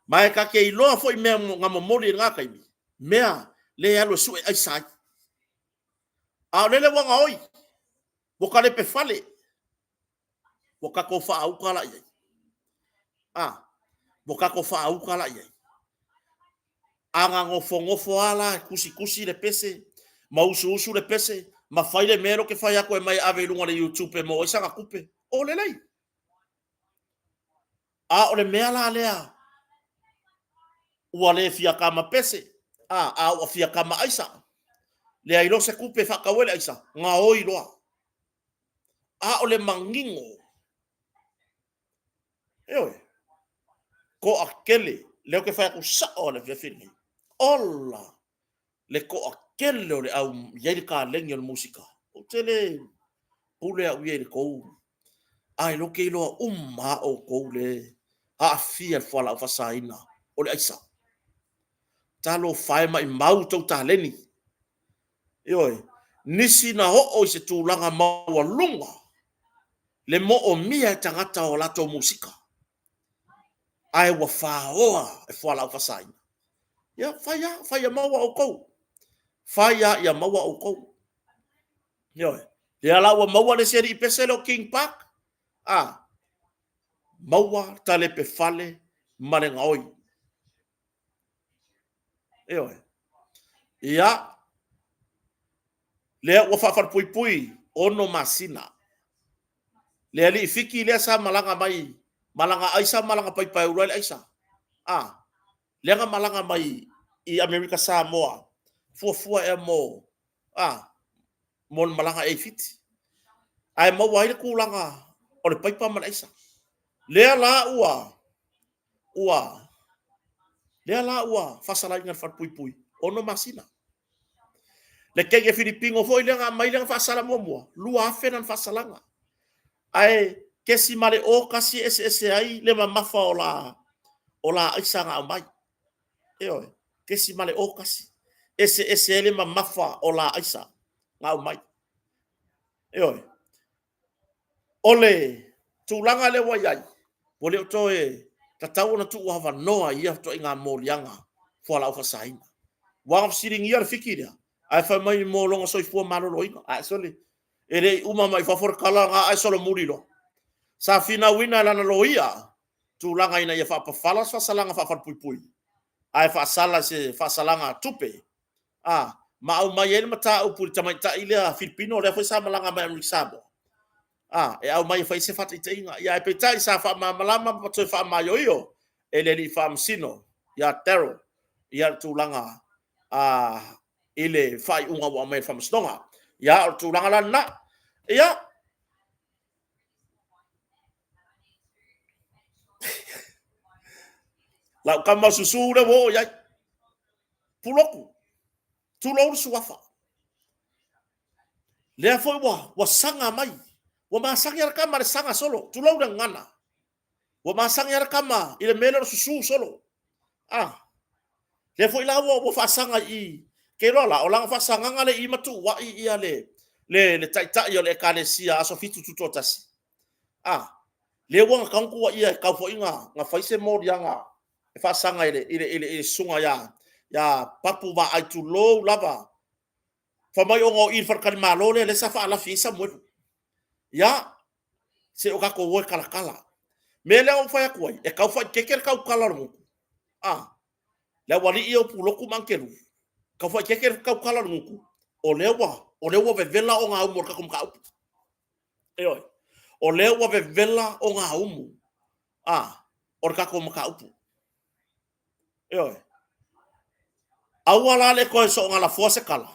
Ma e ta te iloa foi mea na momoli i lena taimi, mea le alu e sue aisa ai. A o lele ua gaoi, ua talepe fale, ua tatou faauta la i ai. A, ua tatou faauta la i ai. A na nofonofo lava la e tusitusi le pese, ma usuusu le pese, ma fai le mea lea ou te fai atu e aumai e ave i luga o le YouTube e maua ai sana tupe, o lelei. A o le mea la lea, ua le fia kama pese, a, a ua fia kama aisa, leai loa se tupe e faatau ai le aisa, gaoi loa. A o le manino, ioe, toatele, lea ou te fai atu sao lava i le afiafi lenei, ola le toatele o le au i ai le taleni o le musika. Ou te le pule au ia i le tou, ae lea ou te iloa uma lava outou le aafia i le fualaau faasaina o le aisa. Talofa e, maimau tou taleni. Ioe, nisi na oo i se tulaga maualuga le moomia e tagata o latou musika, ae ua faoa e fualaau faasaina. Ia, fai lava, fai ia maua outou. Fai lava ia maua outou. Ioe. Lea la ua maua le isi alii pese lea o King Park, a, maua talepe fale ma le gaoi. Ioe. Ia, lea ua faafalepuipui 6 masina. Le alii Fiti lea sa malaga mai, malaga aisa, malaga paipa e ulu ai le aisa. A, lea na malaga mai i Amerika Samoa, fuafua ea mo, a, mo le malaga ea i Fiti. Ae maua ai le tulaga o le paipa ma le aisa. Lea la ua, ua, lea la ua faasalaina i le falepuipui, 6 masina. Le kenge Filipino foi lea na aumai lea na faasala muamua, 2,000 lana faasalaga. Ae kesi ma le o tasi e eseese ai le mamafa o la, o la aisa na aumai. Ioe, kesi ma le o tasi. Eseese ai le mamafa o la aisa na aumai. Ioe. O le tulaga lea ua i ai, ua le o toe tatau ona tuu avanoa i ia ituaiga moliaga fualaau faasaina. Ua fesiligia le fiki lea, ae fai mai mo lona soifua maloloina. Ae sole, e le i uma mai fafo le tala, na ae solomuli loa. Sa finauina e lana loia tulaga ina ia faapafala se faasalaga faafalepuipui, ae faasala i se faasalaga tupe a, ma aumai ai le mataupu i le tamaitai lea Filipino lea foi sa malaga mai Amerika Samoa, a, e aumai e fai se faataitaiga. Ia ae peitai sa faamalamalama ma toe faamaioio e le alii faamasino ia Daryl ia le tulaga a i le faaiuga ua aumai e le faamasinoga. Ia, o le tulaga la lena. Ia, lau tama susu lea ua oo i ai. Pulotu, tulou le suafa. Lea foi ua, ua saga mai, ua masani lava le tama i le saga solo, tulou le gagana. Ua masani lava le tama i le mea lea o le susu solo. Ah, lea foi la ua, ua faasaga i i. Ke iloa la, o lana faasagaga lea i i ma tuuai ia le, le, le taitai o le ekalesia Aso Fitu Tutoatasi. Ah, lea ua na tatau ona tuuaia e tatau foi na, na fai se moliaga e faasaga i le, i le, i le, i le susuga ia, ia Papu Vaai, tulou lava. Fai mai ona o i i le faletalimalo lea, lea sa faalafi ai Samuelu. Ia, se o tatou o e talatala. Mea lea ua ou fai atu ai, e tau faaeteete le tautala o le gutu. A, le aualii ia o Pulotu ma Agelu, tau faaeteete le tautala o le gutu, o lea ua, o lea ua vevela ogaumu o le tatou mataupu. Ioe. O lea ua vevela ogaumu a, o le tatou mataupu. Ioe. Aua la le toe soogalafoa se tala,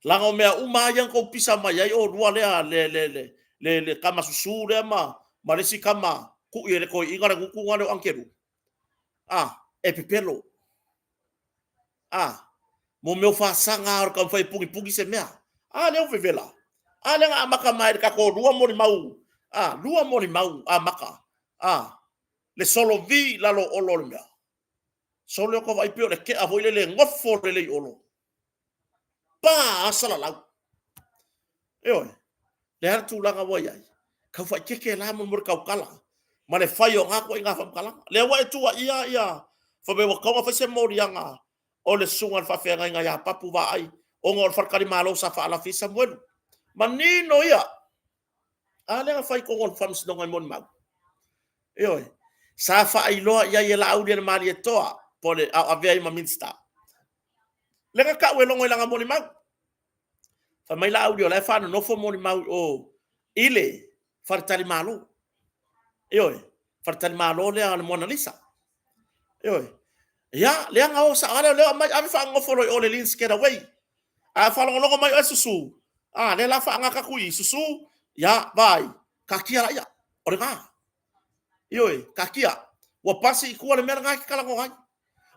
leaga o mea uma lava ia na outou pisa mai ai oulua lea, le, le, le, le, le tama susu lea ma, ma le isi tama tui e le toeaina le gutu lea o Agelu, a, e pepelo. A, mo mea o fasaga lava o le taumafai e punipuni se mea. A lea ua vevela. A lea na amata mai le tatou lua molimau, a, lua molimau amata, a, le solovi i lalo o Olo o le mea. Sole o ka vaai pei o le tea foi lele e nofo lelei i Olo. Pa salalau. Ioe. Le a le tulaga ua i ai? Tau faaeteete la mo le tautala ma le fai o na ituaiga faamatalaga. Lea ua e tuuaia ia fai mai ua tatau ona fai se moliaga o le susuga i le faafeagaiga ia Papu Vaai ona o le faletalimalo sa faalafi ai Samuelu. Manino ia. A lea na fai i totonu o le faamasinoga i molimau. Ioe. Sa faailoa i ai e Laaulialemalietoa po o le a o avea ai ma Minisita. Lea na tau e Logo i lana molimau. Fai mai Laauli o la e faanonofo molimau i o i le faletalimalo. Ioe, faletalimalo lea a le Mona Lisa. Ioe. Ia, lea na o sao lea, lea aumai ave faanonofo loa i o le Lins Getaway. A faalogologo mai oe susu, a lea la faagata atu i susu, ia, vaai, taatia laia, o lena. Ioe, taatia. Ua pasi i tua le mea lena e te talanoa ai.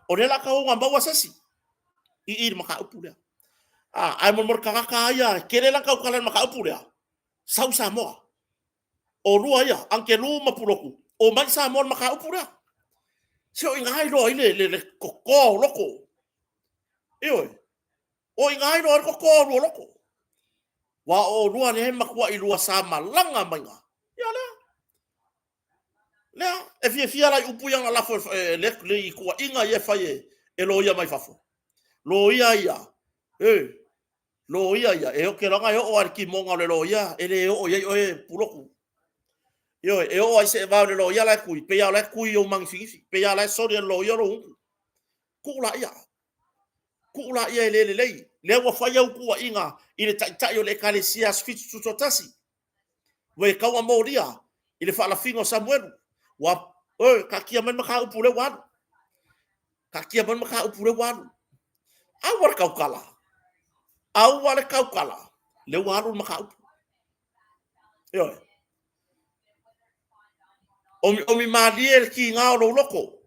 O lea la tau ona maua se isi i i le mataupu lea. A, ae mo le tagata lava ia, e tele lana tautala i le mataupu lea, sau i Samoa. O lua ia, Agelu ma Pulotu, omai i Samoa i le mataupu lea. Se o i ina e iloa ai le, le, le totoa o loko. Ioe, o i ina e iloa ai le totoa o lua loko. Aua o oulua lea e matuai lua sa malaga mai ina. Ia lea. Lea, e fiafia la i upu ia na lafo e le, le i tuuaiga ia e fai e, e loia mai fafo. Loia ia, e, loia ia, e oke loga e oo lava i le timoga o le loia, e le oo i ai oe Pulotu. Ioe, e oo lava i seevao i le loia la e tui, pei lava o la e tui i ou magifigifig, pei lava o la e soli e le loia lou gutu. Tuu laia, tuu laia e le lelei. Lea ua fai au tuuaiga i le taitai o le Ekalesia Aso Fitu Tutoatasi. Ua e tau molia i le faalafiga o Samuelu. Ua, oi, taatia mai le mataupu lea ua alu. Taatia mai le mataupu lea ua alu. Aua le tautala. Aua le tautala. Lea ua alu le mataupu. Ioe. Omiomi malie le tiga o lou loto.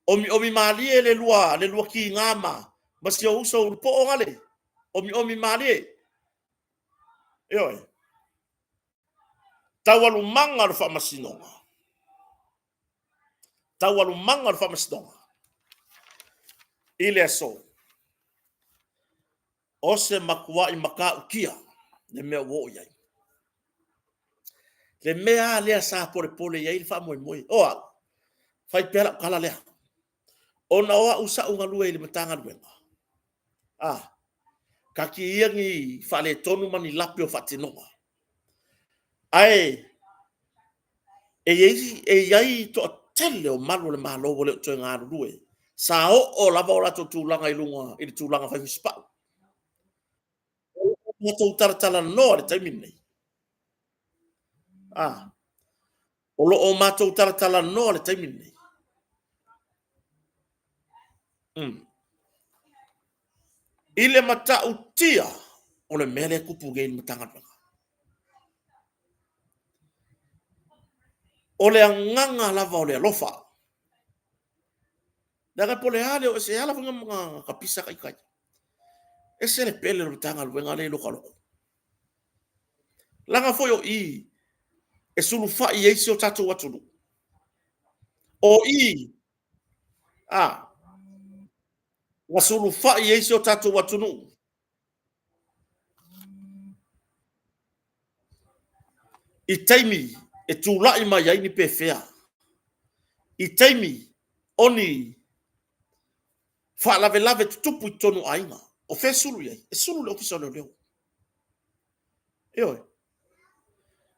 Omiomi malie le lua, le lua tiga ma, ma si ou uso ulupoo gale. Omiomi malie. Ioe. Taualumaga o le faamasinoga. Taualumaga o le faamasinoga. I le aso, o se matuai matautia le mea ua oo i ai. Le mea lava lea sa polepole i ai le faamoemoe. O au, fai pea lau tala lea. Ona o au sa ou galue i le Matagaluega, a, taatia ia ni faaletonu ma ni lape o faatinoga, ae e i ai toatele o malu o le Malo ua le o toe galulue, sa oo lava o latou tulaga i luga i le tulaga fai fusipau. O lo o matou talatalanoa i le taimi lenei. A, o lo o matou talatalanoa i le taimi lenei. I le matautia o le mea lea e tupu nei i le Matagaluega. O le agaga lava o le alofa. Leaga po o le a le o ese, e ala foi ona tapisa ita ia. E ese le pele o le Matagaluega lea i lota loto. Leaga foi o i e sulufai i ai si o tatou atunuu. O i na sulufai i ai si o tatou atunuu i taimi e tulai mai ai ni pefea, i taimi o ni faalavelave tutupu i totonu o aiga. O fea e sulu i ai? E sulu i le Ofisa o Leoleo. Ioe.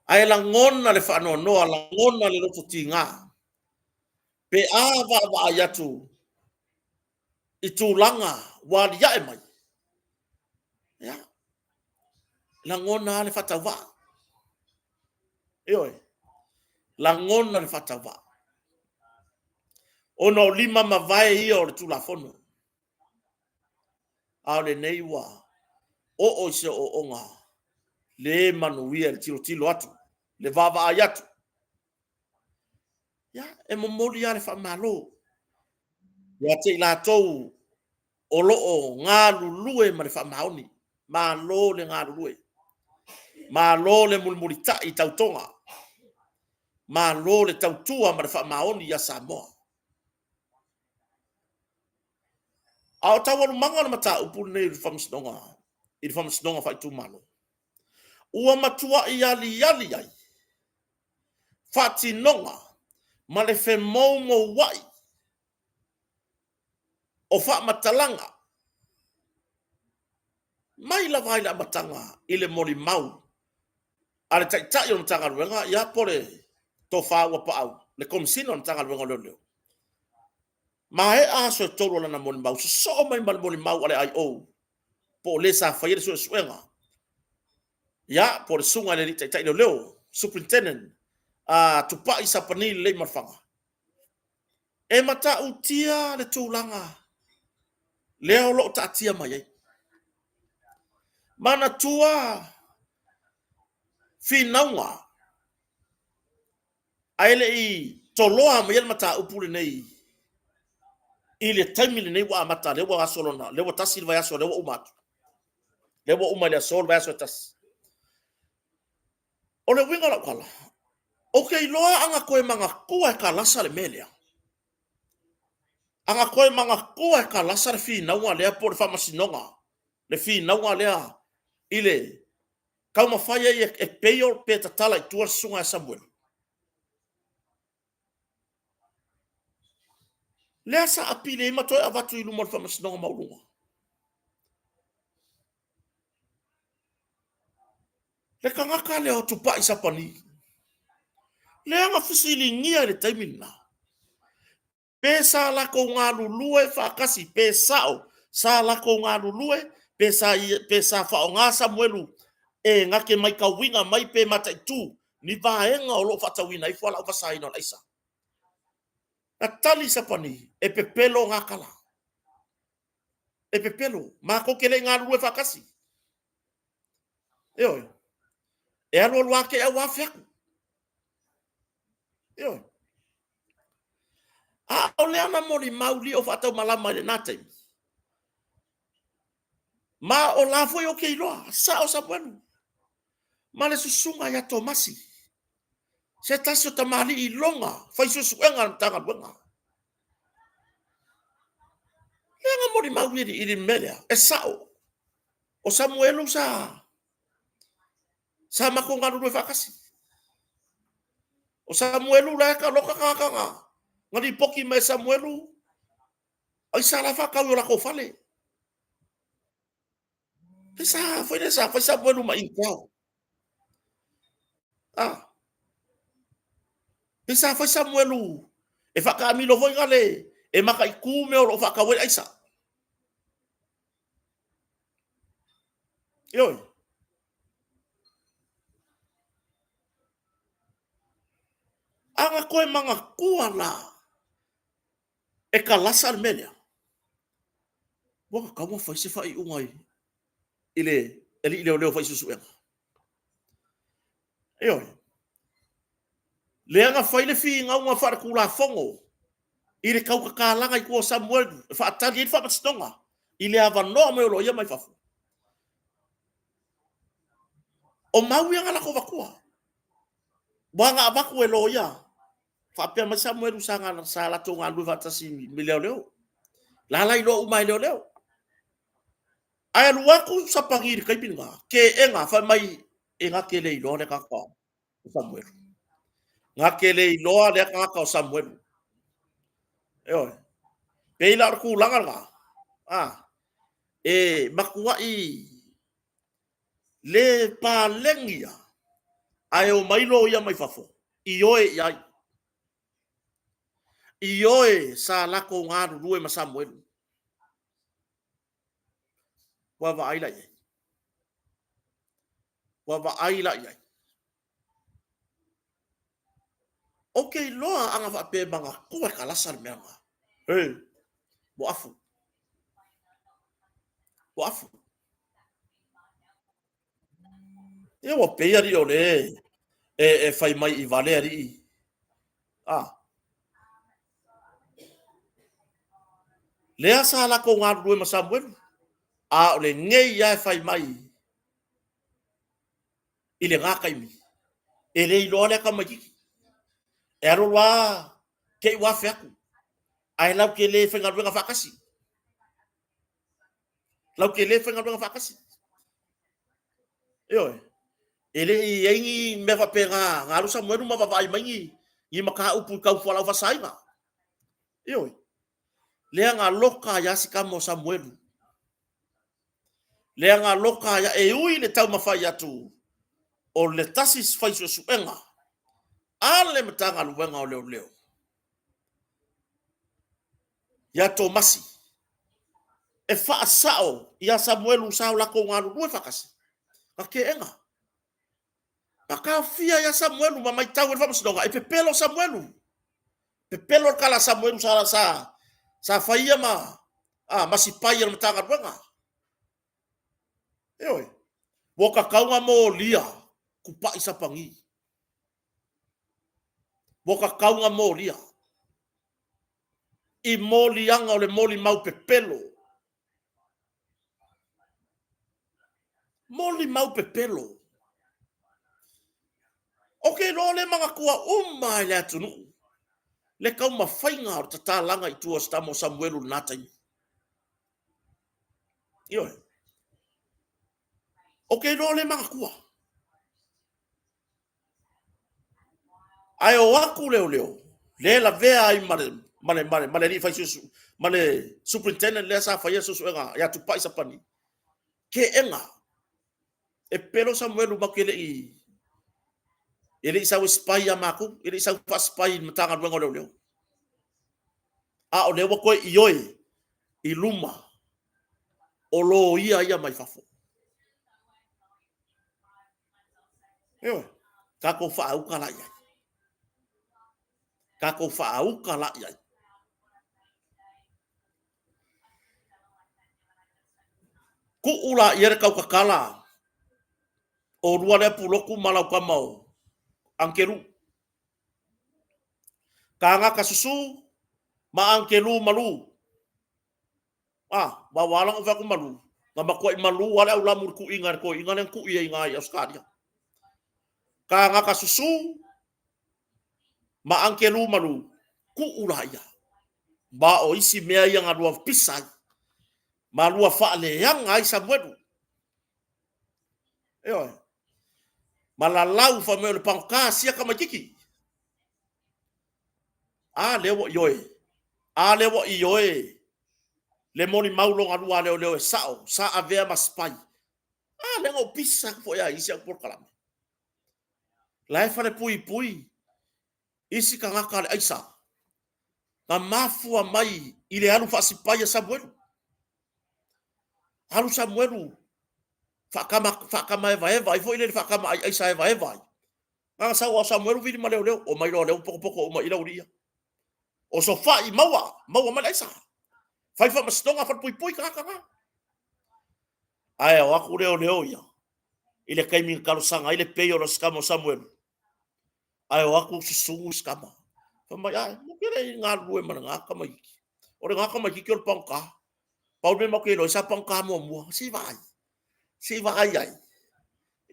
Ae lagona le faanoanoa, lagona le loto tiga pe a vaavaai atu i tulaga ua aliae mai, ia, lagona lava le faatauvaa. Ioe, lagona le faatauvaa. Ona o lima ma vae ia o le Tulafono, a o lenei ua oo i se ooooga le manuia i le tilotilo atu, le vaavaai atu. Ia, e momoli lava le faamalo ia te i latou o lo o galulue ma le faamaoni. Malo le galulue, malo le mulimulitai i tautoga, malo le tautua ma le faamaoni ia Samoa. A o taualumaga o le mataupu lenei i le Faamasinoga, i le Faamasinoga Faaitumalo, ua matuai aliali ai faatinoga ma le femoumouai o faamatalaga mai lava i le amataga i le molimau a le Taitai o le Matagaluega, ia po o le Tofa Auuapaau, le Komesina o le Matagaluega o Leoleo, maea aso e 3 o lana molimau, sosoo mai ma le molimau a le IO po o le sa faia le suesuega, ia po o le susuga i le alii taitai leoleo, Superintendent Tupai Sapani Leleimalefana. E matautia le tulaga lea o lo o taatia mai ai. Manatua finauga ae le i toloa maia le mataupu lenei i le taimi lenei ua amata, lea ua aso lona, lea ua tasi le vaiaso lea ua uma atu, lea ua uma i le aso le vaiaso e tasi. O le uiga o lau tala, ou te iloa a na toe manatua e Kalasa le mea lea, a na toe manatua e Kalasa le finauga lea po o le faamasinoga, le finauga lea i le taumafai ai e bail pe tatala i tua le susuga ia Samuelu, lea sa apili ai ma toe avatu i luma o le Faamasinoga Maualuga. Le tagata lea o Tupai Sapani, lea na fesiligia i le taimi lena, pe sa latou galulue faatasi, pe sao sa latou galulue, pe sa faaaoga Samuelu e na te matauina mai pe mataitu ni vaega o lo o faatauina ai fualaau faasaina o le aisa. Na tali Sapani, e pepelo na tala, e pepelo, matou te le i galulue faatasi. Ioe, e alu alu lava te i ua afe atu. Ioe. A o lea na molimau lio faataumalama i lena taimi, ma o la foi ou te iloa, sao Samuelu, ma le susuga ia Tomasi, se tasi o tamalii iloga fai suesuega a le Matagaluega. Lea na molimau i le mea lea, e sao. O Samuelu sa matou galulue faatasi. O Samuelu la e ka loka tagata na, na lipoti mai e Samuelu, aisa la e faatau i o latou fale. Pe sa foi le sa fai Samuelu ma Intel. Ah. Pe sa fai Samuelu e faataamilo foi na le e mataitu mea o lo o faatau ai aisa. Ioe. A na toe manatua la e kalasa le mea lea, ua tatau ona fai se faaiuga i le alii leoleo fai suesuega. Ioe. Lea na fai le finauga faaletulafono i le tautatalaga i tua o Samuel e faatali ai le faamasinoga i le avanoa mai o loia mai fafo. O mau ia na latou avatua. Ua na avatu e loia faapea mai Samuelu sa, sa latou galulue faatasi i leoleo. La la iloa uma e leoleo. Ae alu atu Sapani i le taimi lena, keena, fai mai e na te le iloa le tagata o Samuelu. Na te le iloa lea tagata o Samuelu. Ioe. Pei la o le tulaga lena, a, e matuai le paleni ia, ae omai loia mai fafo, ioe i ai. Ioe sa latou galulue ma Samuelu. Ua vaai la i ai. Ua vaai la i ai. Ou te iloa ana faapea e manatua e kalasa le mea lena. Hey, ua afu. Ua afu. Ia ua pei alii o le e, e fai mai i vale alii. Ah. Lea sa latou galulue ma Samuelu, a o lenei lava e fai mai i lena taimi, e le iloa lea tamaititi. E alu alu lava te i ua afe atu, ae latou te le faigaluega faatasi. Latou te le faigaluega faatasi. Ioe. E le i i ai ni mea faapena na alu Samuelu ma vaavaai mai ni, ni mataupu i tau fualaau faasaina. Ioe. Lea na loka ai lava si tama o Samuelu. Lea na loka ai e ui le taumafai atu o le tasi fai suesuega a le Matagaluega o Leoleo ia Tomasi e faasao ia Samuelu sa o latou galulue faatasi, na teena. Na taofia ia Samuelu ma matau e le faamasinoga e pepelo Samuelu. Pepelo le tala a Samuelu sa, sa, sa fai ia ma, a, ma sipai a le Matagaluega. Ioe, ua tatau ona molia kupa'i Sapani. Ua tatau ona molia i moliaga o le molimau pepelo. Molimau pepelo. Ou te iloa o lea e manatua uma e le atunuu le taumafaiga o le tatalaga i tua o se tama o Samuelu i lena taimi. Ioe. Ou te iloa o lea e manatua. Ae o atu leoleo, le lavea ai ma le, ma le, ma le, ma le alii fai suesu, ma le superintendent lea sa faia suesuega ia Tupai Sapani. Keena. E pelo Samuelu matou te le i e le i sau e spy ia matou, e le i sau faa-spy i le Matagaluega o Leoleo. A o lea ua toe ioe i luma o loia ia mai fafo. Ioe, tatou faauka la i ai. Tatou faauka la i ai. Tuu la ia le tautatala o lua lea pulotu ma lau tama o Angelu. Tagata susu ma Angelu malu. Ah, ma ua ala ona fai atu malu. Na matuai malu lava le aulamu i le tuuiga e le toeaina lea na tuu i ai i Ausetalia. Tagata susu ma Angelu malu, tuu laia. Ma o isi mea ia na lua pisa ai, ma lua faaleaga ai Samuelu. Ioe. Ma lalau fai mai o le pagota sia tamaititi. A lea ua ioe. A lea ua ioe le molimau logalua a leoleo e sao, sa avea ma spy. A lea na ou pisa atu foi lava i isi au polokalame. La e falepuipui isi tagata a le aisa na mafua mai i le alu faasipai a Samuelu. Alu Samuelu faakama, faakama evaeva ai foi lele faakama ai aisa evaeva ai. Na sau o Samuelu vili ma leoleo, o mai loa lea ua potopoto uma i lau alii ia. O sofa'i maua, maua mai le aisa. Fai faamasinoga falepuipui tagata na. Ae o atu leoleo ia i le taimi na talosaga ai le pei o le sikama o Samuelu. Ae o atu susu le sikama. Fai mai, ae, mo ke le i galulue ma lena tamaitiiti. O lena tamaitiiti o le pagota. Pau le mea matou te iloa ai sa pagota muamua. Se i vaai. Se i vaai ai.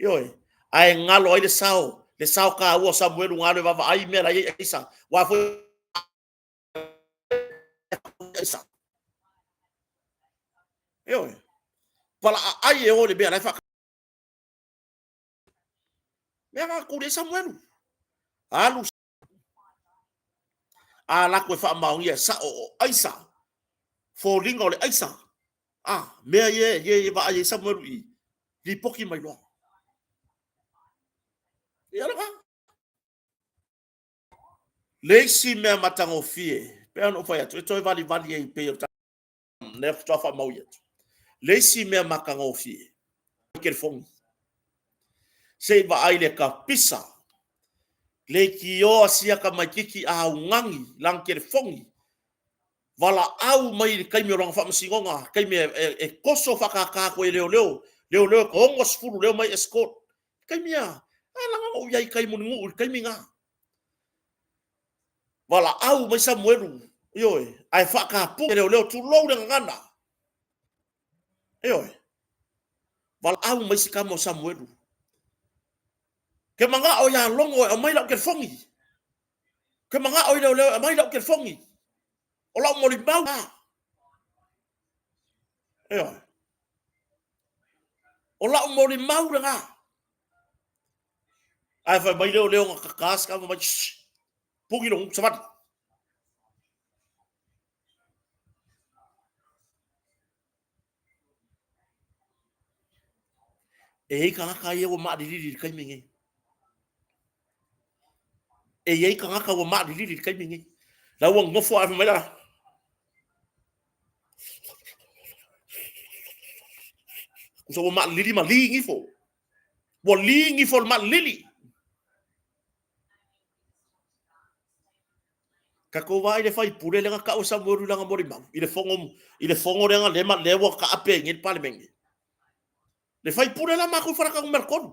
Ioe. Ae galo ai le sao, le sao taua o Samuelu na alu e vaavaai mea la e i ai aisa. Aua foi aisa. Ioe. Palaaai e o i le mea la e faatau. Mea na tuli ai Samuelu. Alu a latou e faamaonia e sao o aisa, foliga o le aisa. A, mea ia ia ia vaai ai Samuelu i lipoti mai loa. Ia lena. Le isi mea matagofie, pei ona ou fai atu, e toe valivali ai pei o lea faatoa faamaui atu. Le isi mea matagofie, telefoni. Se i vaai le kapisa, leitioa sia tamaititi augani lana telefoni, valaau mai i le taimi o lana faamasinoga, taimi e toso faatata atu ai e leoleo, leoleo e 60 lea omai escort. Taimi a, a laga na ou i ai i tai Mulinuu i le taimi na. Valaau mai Samuelu, ioe, ae faatapu e leoleo, tulou le gagana. Ioe, valaau mai si tama o Samuelu. Ke manao ia Logo e aumai lau telefoni. Ke manao i leoleo e aumai lau telefoni. O lau molimau la. Ioe. O lau molimau lena. Ae fai mai leoleo na kaka si tama mai, shh, puni lou gutu savali. E i ai tagata ia ua maalilili i le taimi nei. E i ai tagata ua maalilili i le taimi nei. La ua nofo ae fai mai la. Kusa ua maalilili ma li gifo. Ua li gifo le maalilili. Tatou vaai i le faipule lea na tau e Samuelu i lana molimau, i le fono, i le fono lea na lema, lea ua taape ai nei le Palemene. Le faipule la matou i Faleata Numera 3.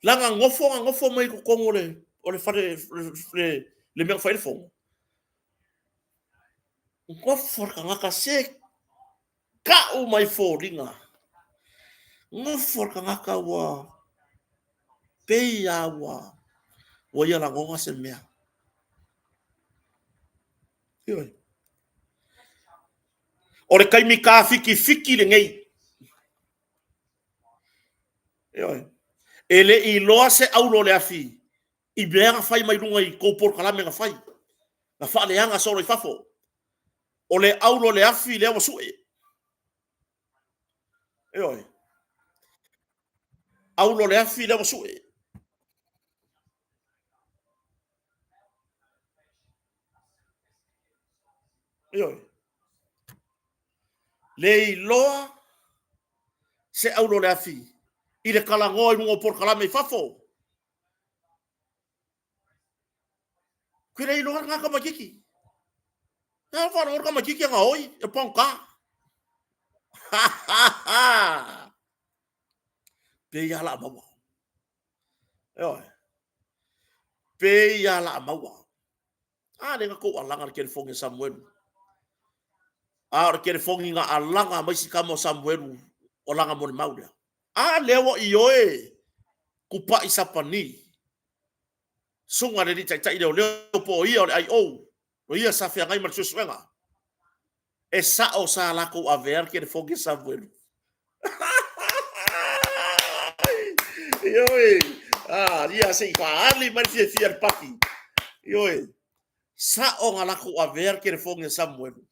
Lana nofo na nofo mai i totonu o le, o le fale, le, le mea na fai ai le fono. Nofo le tagata se Ka'u mai foliga. Nofo le tagata ua pei a ua ua ia lagona se mea. Ioe. O le taimi tafitifiti lenei. Ioe. E le i iloa se aulo o le afi i mea na fai mai luga i tou polokalame na fai, na faaleaga solo i fafo. O le aulo o le afi lea ua sue. Ioe. Aulo o le afi lea ua sue. Ioe. Le iloa se aulo o le afi i le talanoa i luga o polokalame i fafo. Ke le iloa lena tamaititi. E faalogo le tamaititi e gaoi, e pagota. Ha ha ha! Pei lava la a maua. Ioe. Pei lava la a maua. A lea na tou alaga le telefoni a Samuelu. A o le telefoni na alaga mai si tama o Samuelu o lana molimau lea. A lea ua ioe Kupa'i Sapani, susuga i le Alii Taitai Leoleo po o ia o le IO, o ia sa feagai ma le suesuega. E sa'o sa latou avea le telefoni a Samuelu. Ioe, ah, ia se i faaali mai le fiafia i le paki. Ioe. Sa'o na lakou avea le telefoni a Samuelu.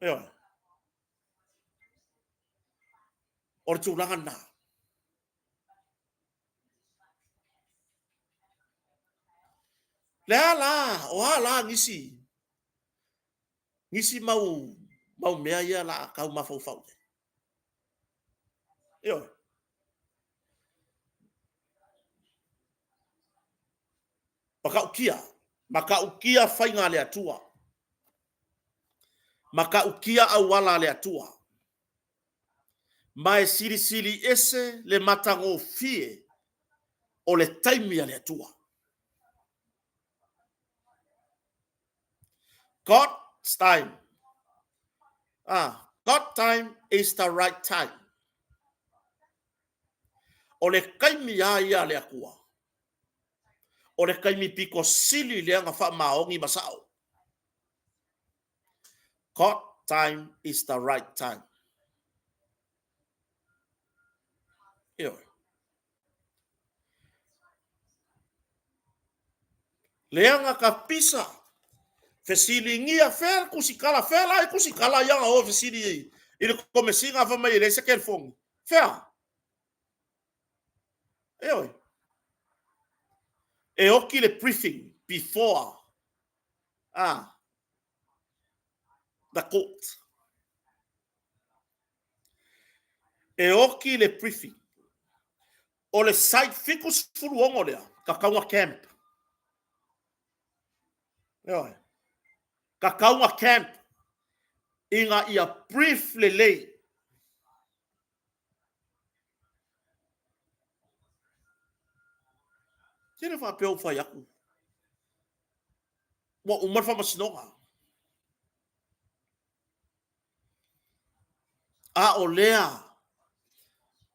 Ioe. O le tulaga lena. Le a la, o a la nisi, nisi mau, mau mea ia la tau mafaufau ai. Ioe. Matautia, matautia faiga a le Atua. Matautia auala a le Atua. Ma e silisili ese le matagofie o le taimi a le Atua. God's time. Ah, God time is the right time. O le taimi a ia a le Atua. O le taimi pito sili lea na faamaoni ma sao. God time is the right time. Ioe. Leaga ka pisa, fesiligia fea le kusikala, fea la e kusikala ia na o fesili i le komesina fa mai e leai se telefoni. Fea? Ioe. E oki le briefing before ah, the court. E oki le briefing. O le site 76 lea, Kakauga Camp. Ioe. Kakauga Camp ina ia brief lelei. Tele faapea ua fai atu. Ua uma le faamasinoga. A o lea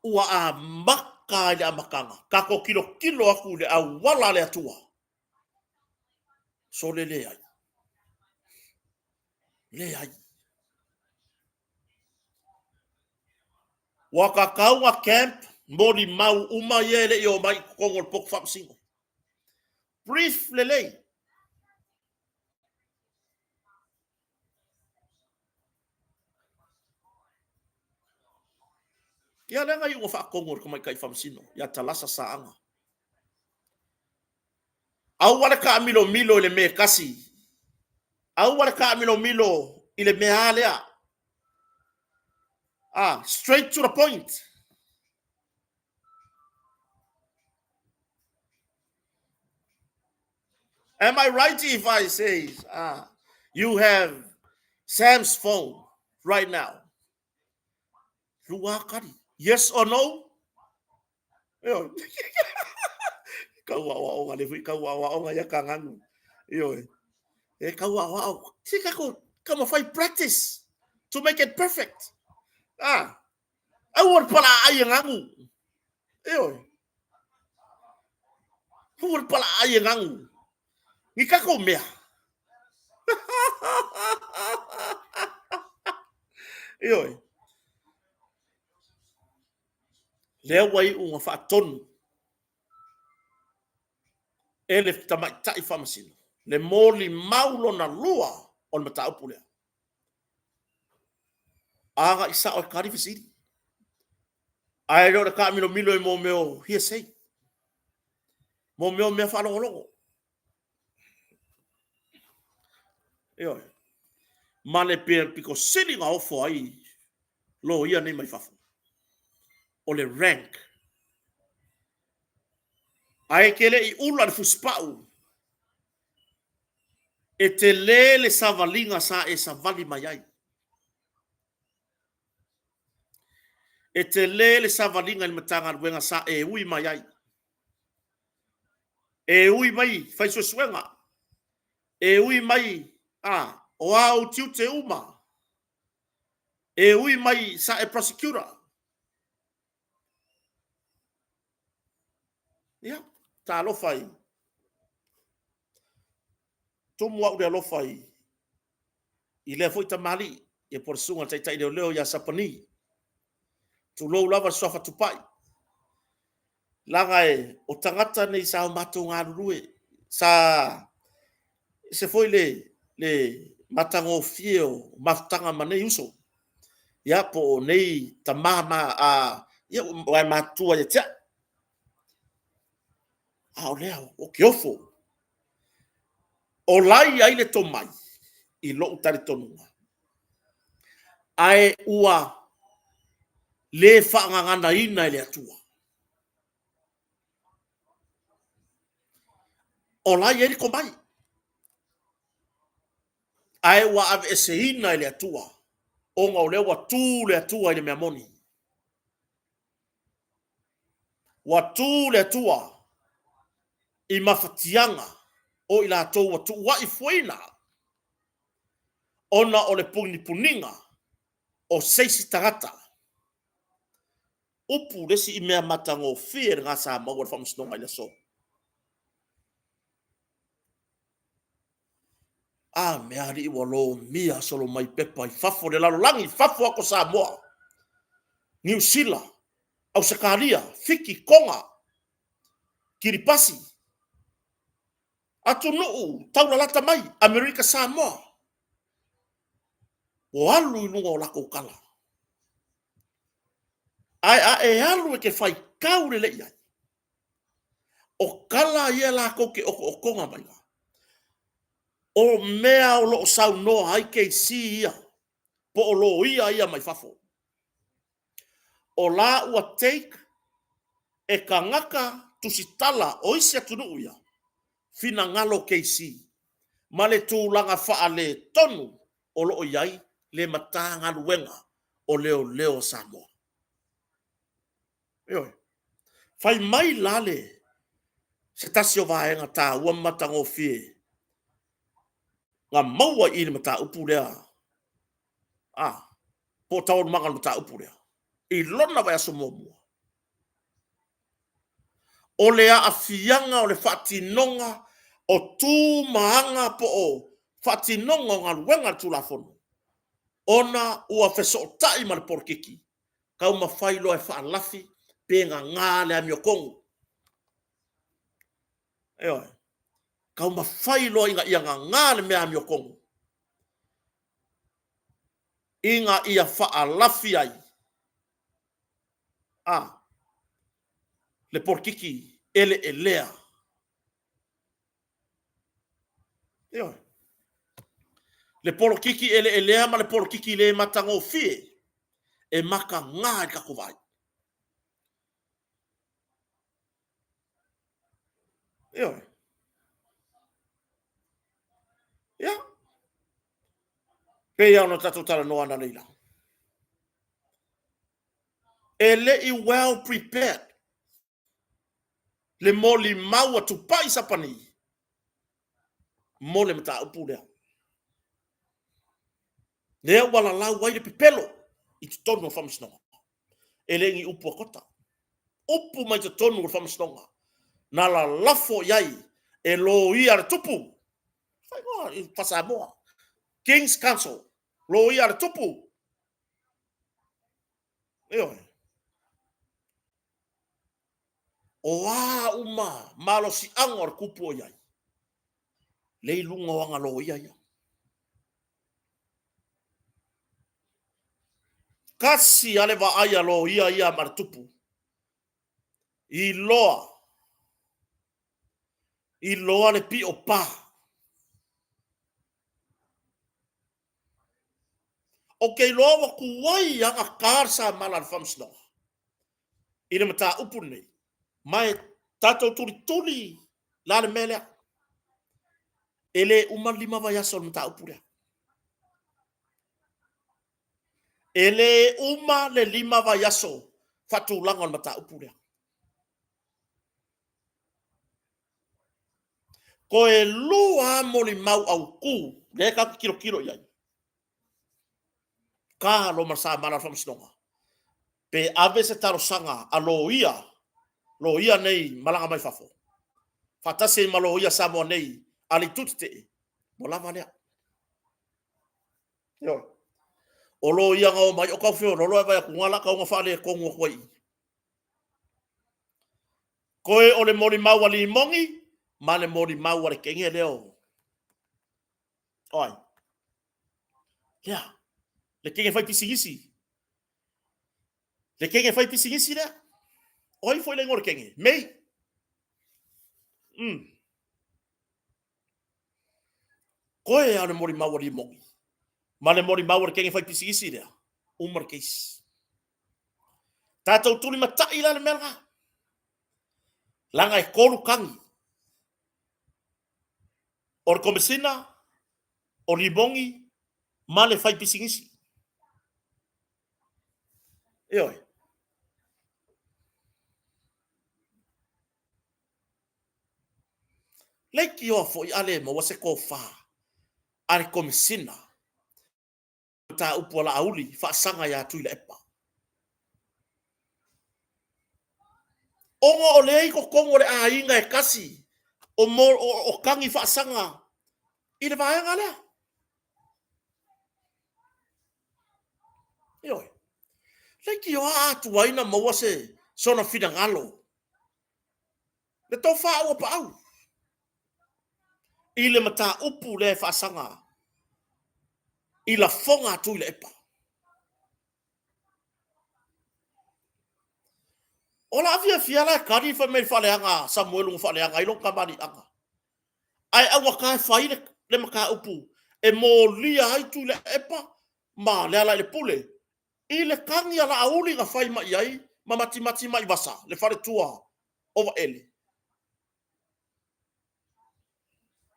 ua amata i le amataga, tatou tilotilo atu i le auala a le Atua. Sole leai. Leai. Ua Kakauga Camp molimau uma ia e le i omai i totonu o le potu faamasino. Brief lelei. Ia lea na iuga faatonu e le tamaitai faamasino ia Talasa Saaga. Aua le taamilomilo i le mea e tasi. Aua le taamilomilo i le mea a lea. Ah, straight to the point. Am I right if I say you have Sam's phone right now? Lua kari. Yes or no? Ioe. Kau aoaoga le hui kau aoaoga ia ka nganu. Ioe. E kau aoao. Si ka ko ka mo fai practice to make it perfect. Ah. Aua le palaai e ngagu. Ioe. Aua le palaai e ngagu. Ni kako mea. Ioe. Lea ua iu na faatonu e le tamaitai faamasino le molimau lona lua o le mataupu lea. Agai sao e kali fesili. Ae le o le taamilomilo i mō mea o hearsay. Mō mea o mea faalogologo. Ioe. Ma le pito sili na ofo ai loia nei mai fafo. O le rank. Ae ke le i ula le fusipau e tele le savaliga sa e savali mai ai. E tele le savaliga i le Matagaluega sa e ui mai ai. E ui mai fai suesuega. E ui mai a o a ou tiute uma. E ui mai sa e prosecutor. Ia, talofa i tumu au le alofa i i lea foi tamalii, ia po o le susuga i le taitai leoleo ia Sapani. Tulou lava le suafa Tupai. Leaga e o tagata nei sa o matou galulue, sa ese foi le le matagofie o mafutaga ma nei uso, ia po o nei tama ma a, ia ua e matutua ia te au. A o lea ou te ofo. O la e i ai le tomai i lou talitonuga, ae ua le faagaganaina e le Atua. O la e i ai le tomai, ae ua aveeseina e le Atua, ona o lea ua tu le Atua i le mea moni. Ua tu le Atua i mafatiaga o i latou ua tuuai fuaina ona o le punipuniga o se isi tagata. Upu le isi mea matagofie lena sa maua e le Faamasinoga i le aso. A mea alii ua lomia solo mai pepa i fafo i le lalolagi, fafo atu o Samoa, Niu Sila, Ausetalia, Fiti, Toga, Kiripasi, atunuu taulalata mai, Amerika Samoa, ua alu i luga o latou tala. Ae a e alu e te faitau lelei i ai, o tala ia latou te otootoga maia, o mea o lo o saunoa ai keisi ia, po o loia ia mai fafo. O la ua take e tagata tusitala o isi atunuu ia, finagalo o keisi ma le tulaga faaletonu o lo o i ai le Matagaluega o Leoleo a Samoa. Ioe. Fai mai la le se tasi o vaega taua ma matagofie na maua i le mataupu lea, a, po o taualumaga o le mataupu lea i lona vaiaso muamua, o le aafiaga o le faatinoga o tu ma aga po o faatinoga o galuega a le Tulafono, ona ua fesootai ma le polokiki, taumafai loa e faalafi pe gagā le amiotonu. Ioe. Taumafai loa ina ia gagā le mea amiotonu, ina ia faalafi ai a le polokiki eleelea. Ioe. Le polokiki eleelea ma le polokiki le matagofie e mataga i le tatou vaai. Ioe. Ia. Pei lava ona tatou talanoa analeila. E le i well prepared le molimau a Tupai Sapani mo le mataupu lea. Lea ua lalau ai le pepelo i totonu o le faamasinoga. E le ni upu a Kota. Upu mai totonu o le faamasinoga na lalafo i ai e loia a le tupu. Faaigoa i Faa-Samoa. King's Counsel, loia a le tupu. Ioe. O a uma malosiaga o le tupu o i ai, lea i luga o aga loia ia. Tasi lava le vaai a loia ia ma le tupu, iloa, iloa le pio pa. Ou te iloa ua tuai lava ona ta le samala a le Faamasinoga i le mataupu lenei, ma e tatou tulituli la le mea lea. E le uma le 5 vaiaso o le mataupu lea. E le uma le 5 vaiaso faatulaga o le mataupu lea. Toe 2 lava molimau autu lea tatou te tilotilo i ai. Ka lo ma samala o le faamasinoga. Pe ave se talosaga a loia, loia nei malaga mai fafo, faatasi ai ma loia Samoa nei a le itu tetee, ua lava lea. Ioe. O loia na omai o tau feololo ae vaai atu na la tau na faaletonu atu ai i. Koe o le molimau a Limogi ma le molimau a le kege lea o ai? Lea, le kege fai pisinisi. Le kege fai pisinisi lea. O ai foi le igoa o le kege? Mei. Koe a o le molimau a Limogi ma le molimau a le kege fai pisinisi lea. Uma le case. Tatou tulimatai la le mea lena. Leaga e tolu tagi. O le Komesina, o Limogi ma le faipisinisi. Ioe. Leitioa foi a le maua se tofa a le Komesina mataupu a Laauli faasaga ia Tuilaepa. Ona o lea i totonu o le aiga e tasi o, mo, o, o tagi faasaga i le vaega lea. Ioe. Leitioa a tuai na maua se sona finagalo. Le tofa ua paau i le mataupu lea e faasaga i lafoga a Tuilaepa. O le a fiafia la e tali fai mai le faaleaga a Samuelu na faaleaga ai lona tamaliiaga. Ae augata e fai le, le mataupu e molia ai Tuilaepa ma Lealailepule i le tagi a Laauli na fai mai ai ma matimati mai Vasa, le faletua o Vaele.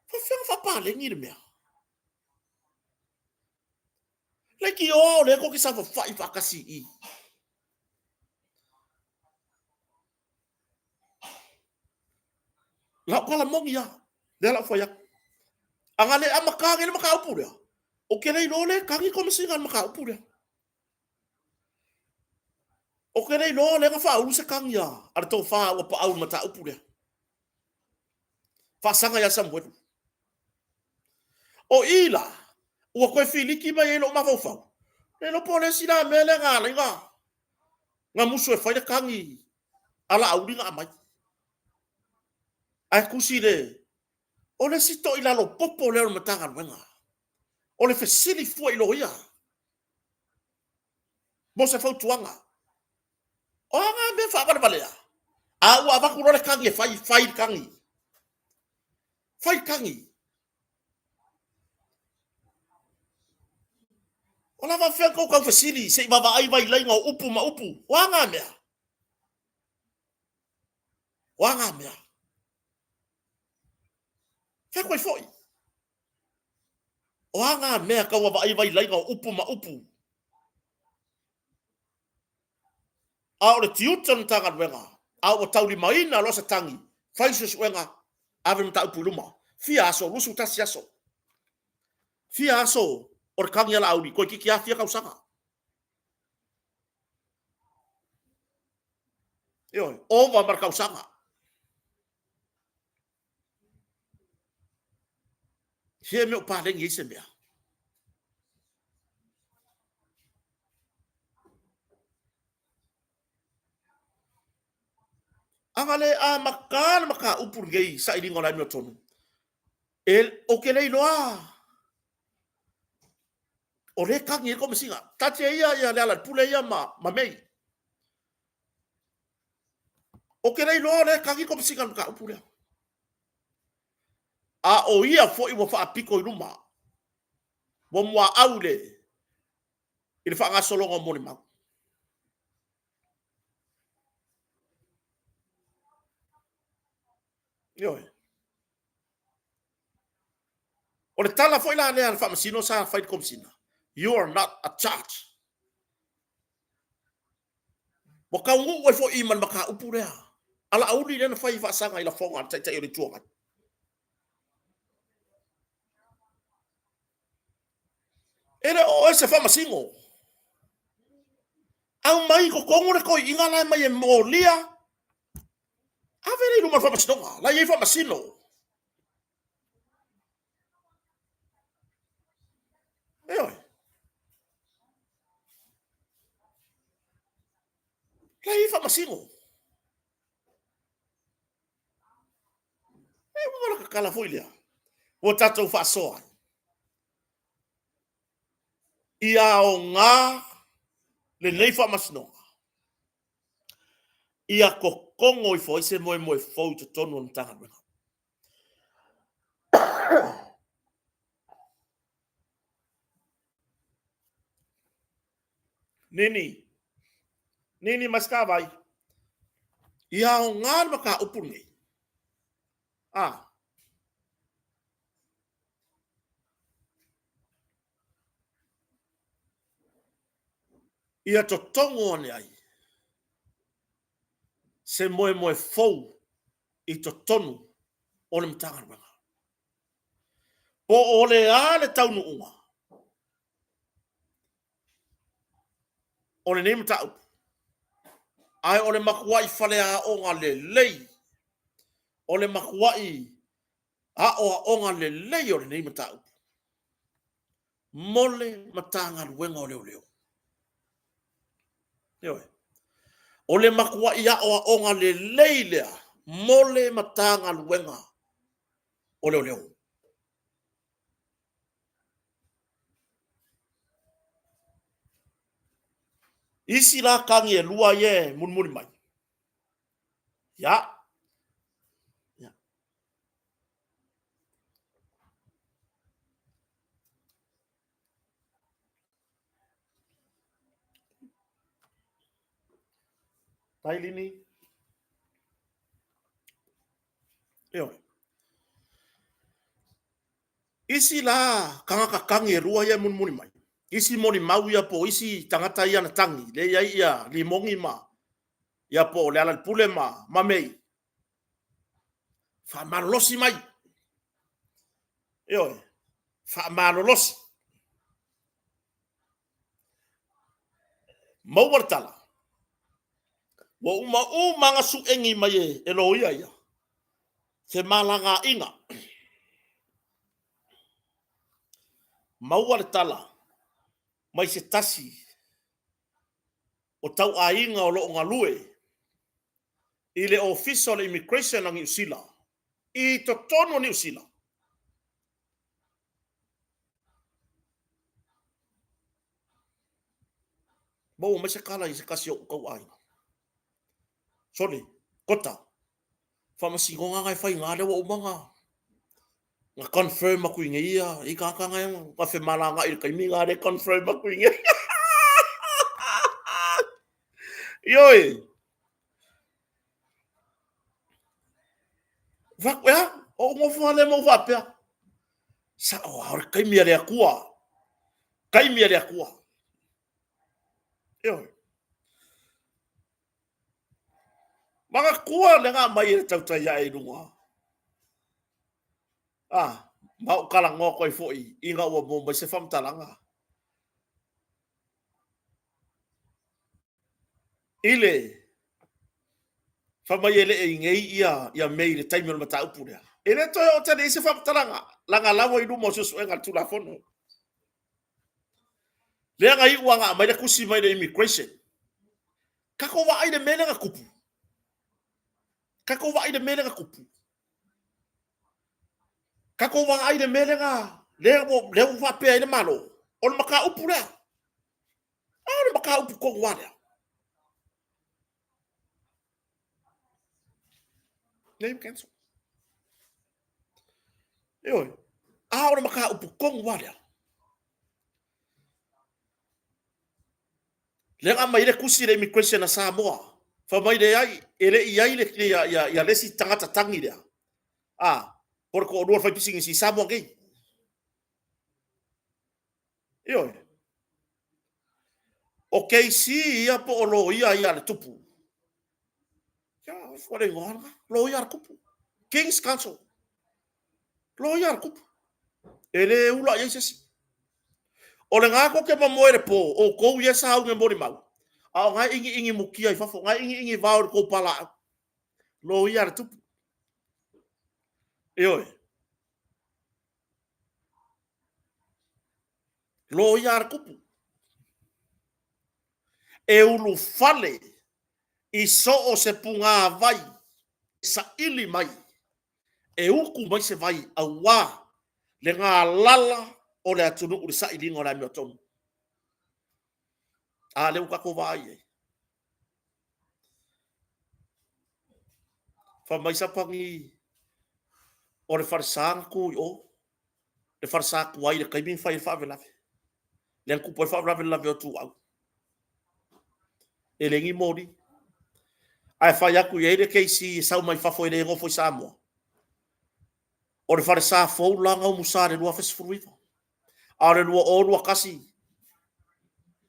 Faafefea ona faapaleni le mea? Leitioa o lea tou te saofafai faatasi i i. Lau tala moni lava, lea la ou fai atu. A na le amata nei le mataupu lea, ou te le iloa lea e tagi Komesina i le mataupu lea. Ou te le iloa lea na faaulu se tagi a le tofa ua paau i le mataupu lea. Faasaga ia Samuelu. O i la, ua toe filiki mai ai lou mafaufau, le iloa po o le isi la mea lea na ala ai na musu e fai le tagi a Laauli na aumai. Ae tusi le, o le isi toilalo popo lea o le Matagaluega, o le fesili fua i loia mo se fautuaga. O a ngā mea faavalevalea? A ua avatu loa le tagi e fai, fai le tagi. Fai le tagi. O la faafefea tou tau fesili se i vaavaai vailaiga o upu ma upu. O a ngā mea? O a ngā mea? Fai atu ai foi. O a ngā mea tau vaavaai vailaiga o upu ma upu? A o le tiute o le Matagaluega, a ua taulimaina loa se tagi, fai suesuega, ave mataupu i luma. Fia aso? 21 aso. Fia aso o le tagi a Laauli, toeitiiti lava fia tausaga. Ioe, ova ma le tausaga. Fia mea o paleni ai se mea. A na le amata le mataupu lenei sailiga o le amiotonu, e, ou te le iloa o lea e tagi ai le Komesina. Taatia ia ia Lealailepule ia ma, ma Mei. Ou te le iloa o lea e tagi le Komesina i le mataupu lea. A o ia foi ua faapito i luma, ua muaau i le, i le faagasologa o molimau. Ioe. O le tala foi la lea a le Faamasino sa fai i le Komesina, you are not a judge. Ua taunuu ai foi i ma le mataupu lea a Laauli lea na fai faasaga i lafoga a le Taitai o le Itu Agai. E le o oe se faamasino. Aumai i totonu le toeaina la e mai e molia. Ave lea i luma o le faamasinoga. La e i ai faamasino. Ioe. La e i ai faamasino. tatala foi lea ua tatou faasoa ai. Ia aoga lenei faamasinoga ia totogo ifo ai se moemoe fou i totonu o le Matagaluega. Nini, Nini mai Skatavai, ia aoga le mataupu lenei. Ah. Ia totogo ane ai se moemoe fou i totonu o le Matagaluega. Po o le a le taunuuga o lenei mataupu, ae o le matuai faleaoga lelei, o le matuai aoaoga lelei o lenei mataupu mo le Matagaluega o Leoleo. Ioe. O le matuai aoaoga lelei lea mo le Matagaluega o Leoleo. Isi la tagi e lua ia e mulimuli mai. Ia. Ia. Tailini. Ioe. Isi la tagata tagi e lua ia e mulimuli mai. Isi molimau ia po o isi tagata ia na tagi, lea e i ai ia Limogi ma ia po o Lealailepule ma ma Mei. Faamalolosi mai. Ioe, faamalolosi. Maua le tala. Ua uma uma lava na suegi mai e loia ia femalagaaiga. Maua le tala mai se tasi o tauaiga o lo o galue i le Ofisa o le Immigration a Niu Sila i totonu o Niu Sila. Maua mai se tala i se tasi o ou tauaiga. Sole, kota, faamasinoga na e faiga lea ua uma ona na confirm atu i nei ia i tagata na na femalagaai i le taimi na lea e confirm atu i nei. Ioe. Fai atu, ea, ou nofo lava lea ma ou faapea, sao lava, o le taimi a le Atua, taimi a le Atua. Ioe. Manatua le na aumai e le tautai ae i luga. Ah, ma ou talanoa atu ai foi ina ua maua mai se faamatalaga. I le fai mai e le i nei ia, ia Mei i le taimi o le mataupu lea. E le toe oo tele i ai se faamatalaga, leaga la ua i luma o suesuega a le Tulafono. Lea na iu lava na aumai le tusi mai le immigration. Tatou vaai i le mea lea na tupu. Tatou vaai i le mea lea na tupu. Tatou vaai i le mea lea na lea ua, lea ua faapea ai le Malo. O le mataupu lea. A o le mataupu tonu lava lea. Name cancel. Ioe. A o le mataupu tonu lava lea. Lea na aumai ai le tusi le immigration a Samoa. Fai mai leai, e le i ai le, ia, ia, ia le isi tagata tagi lea. A, po o le toalua o le faipisinisi i Samoa nei. Ioe. O KC ia po o loia ia a le tupu. Ia, o le igoa lena. Loia a le tupu. King's Counsel. Loia a le tupu. E le ula i ai se isi. O lena tou te mamoe i le po, o outou ia e sauni e molimau, a o na e ʻigiʻigi mukia i fafo, na e ʻigiʻigi vao i le tou palaau. Loia a le tupu. Ioe. Loia a le tupu. E ulufale i so o se pugāvai e saili mai. E uku mai se vai auā le galala o le atunuu i le sailiga o le amiotonu. A lea ua tatou vaai i ai. Fai mai Sapani o le falesa na tu i o, le falesa tuai i le taimi na fai ai le faalavelave. Lea na tupu ai le faalavelave i le lavea o Tuuau. E leai ni moli. Ae fai atu i ai le KC e sau mai fafo e le nofo i Samoa. O le falesa fou la na umusa i le 2019. A o le 2021,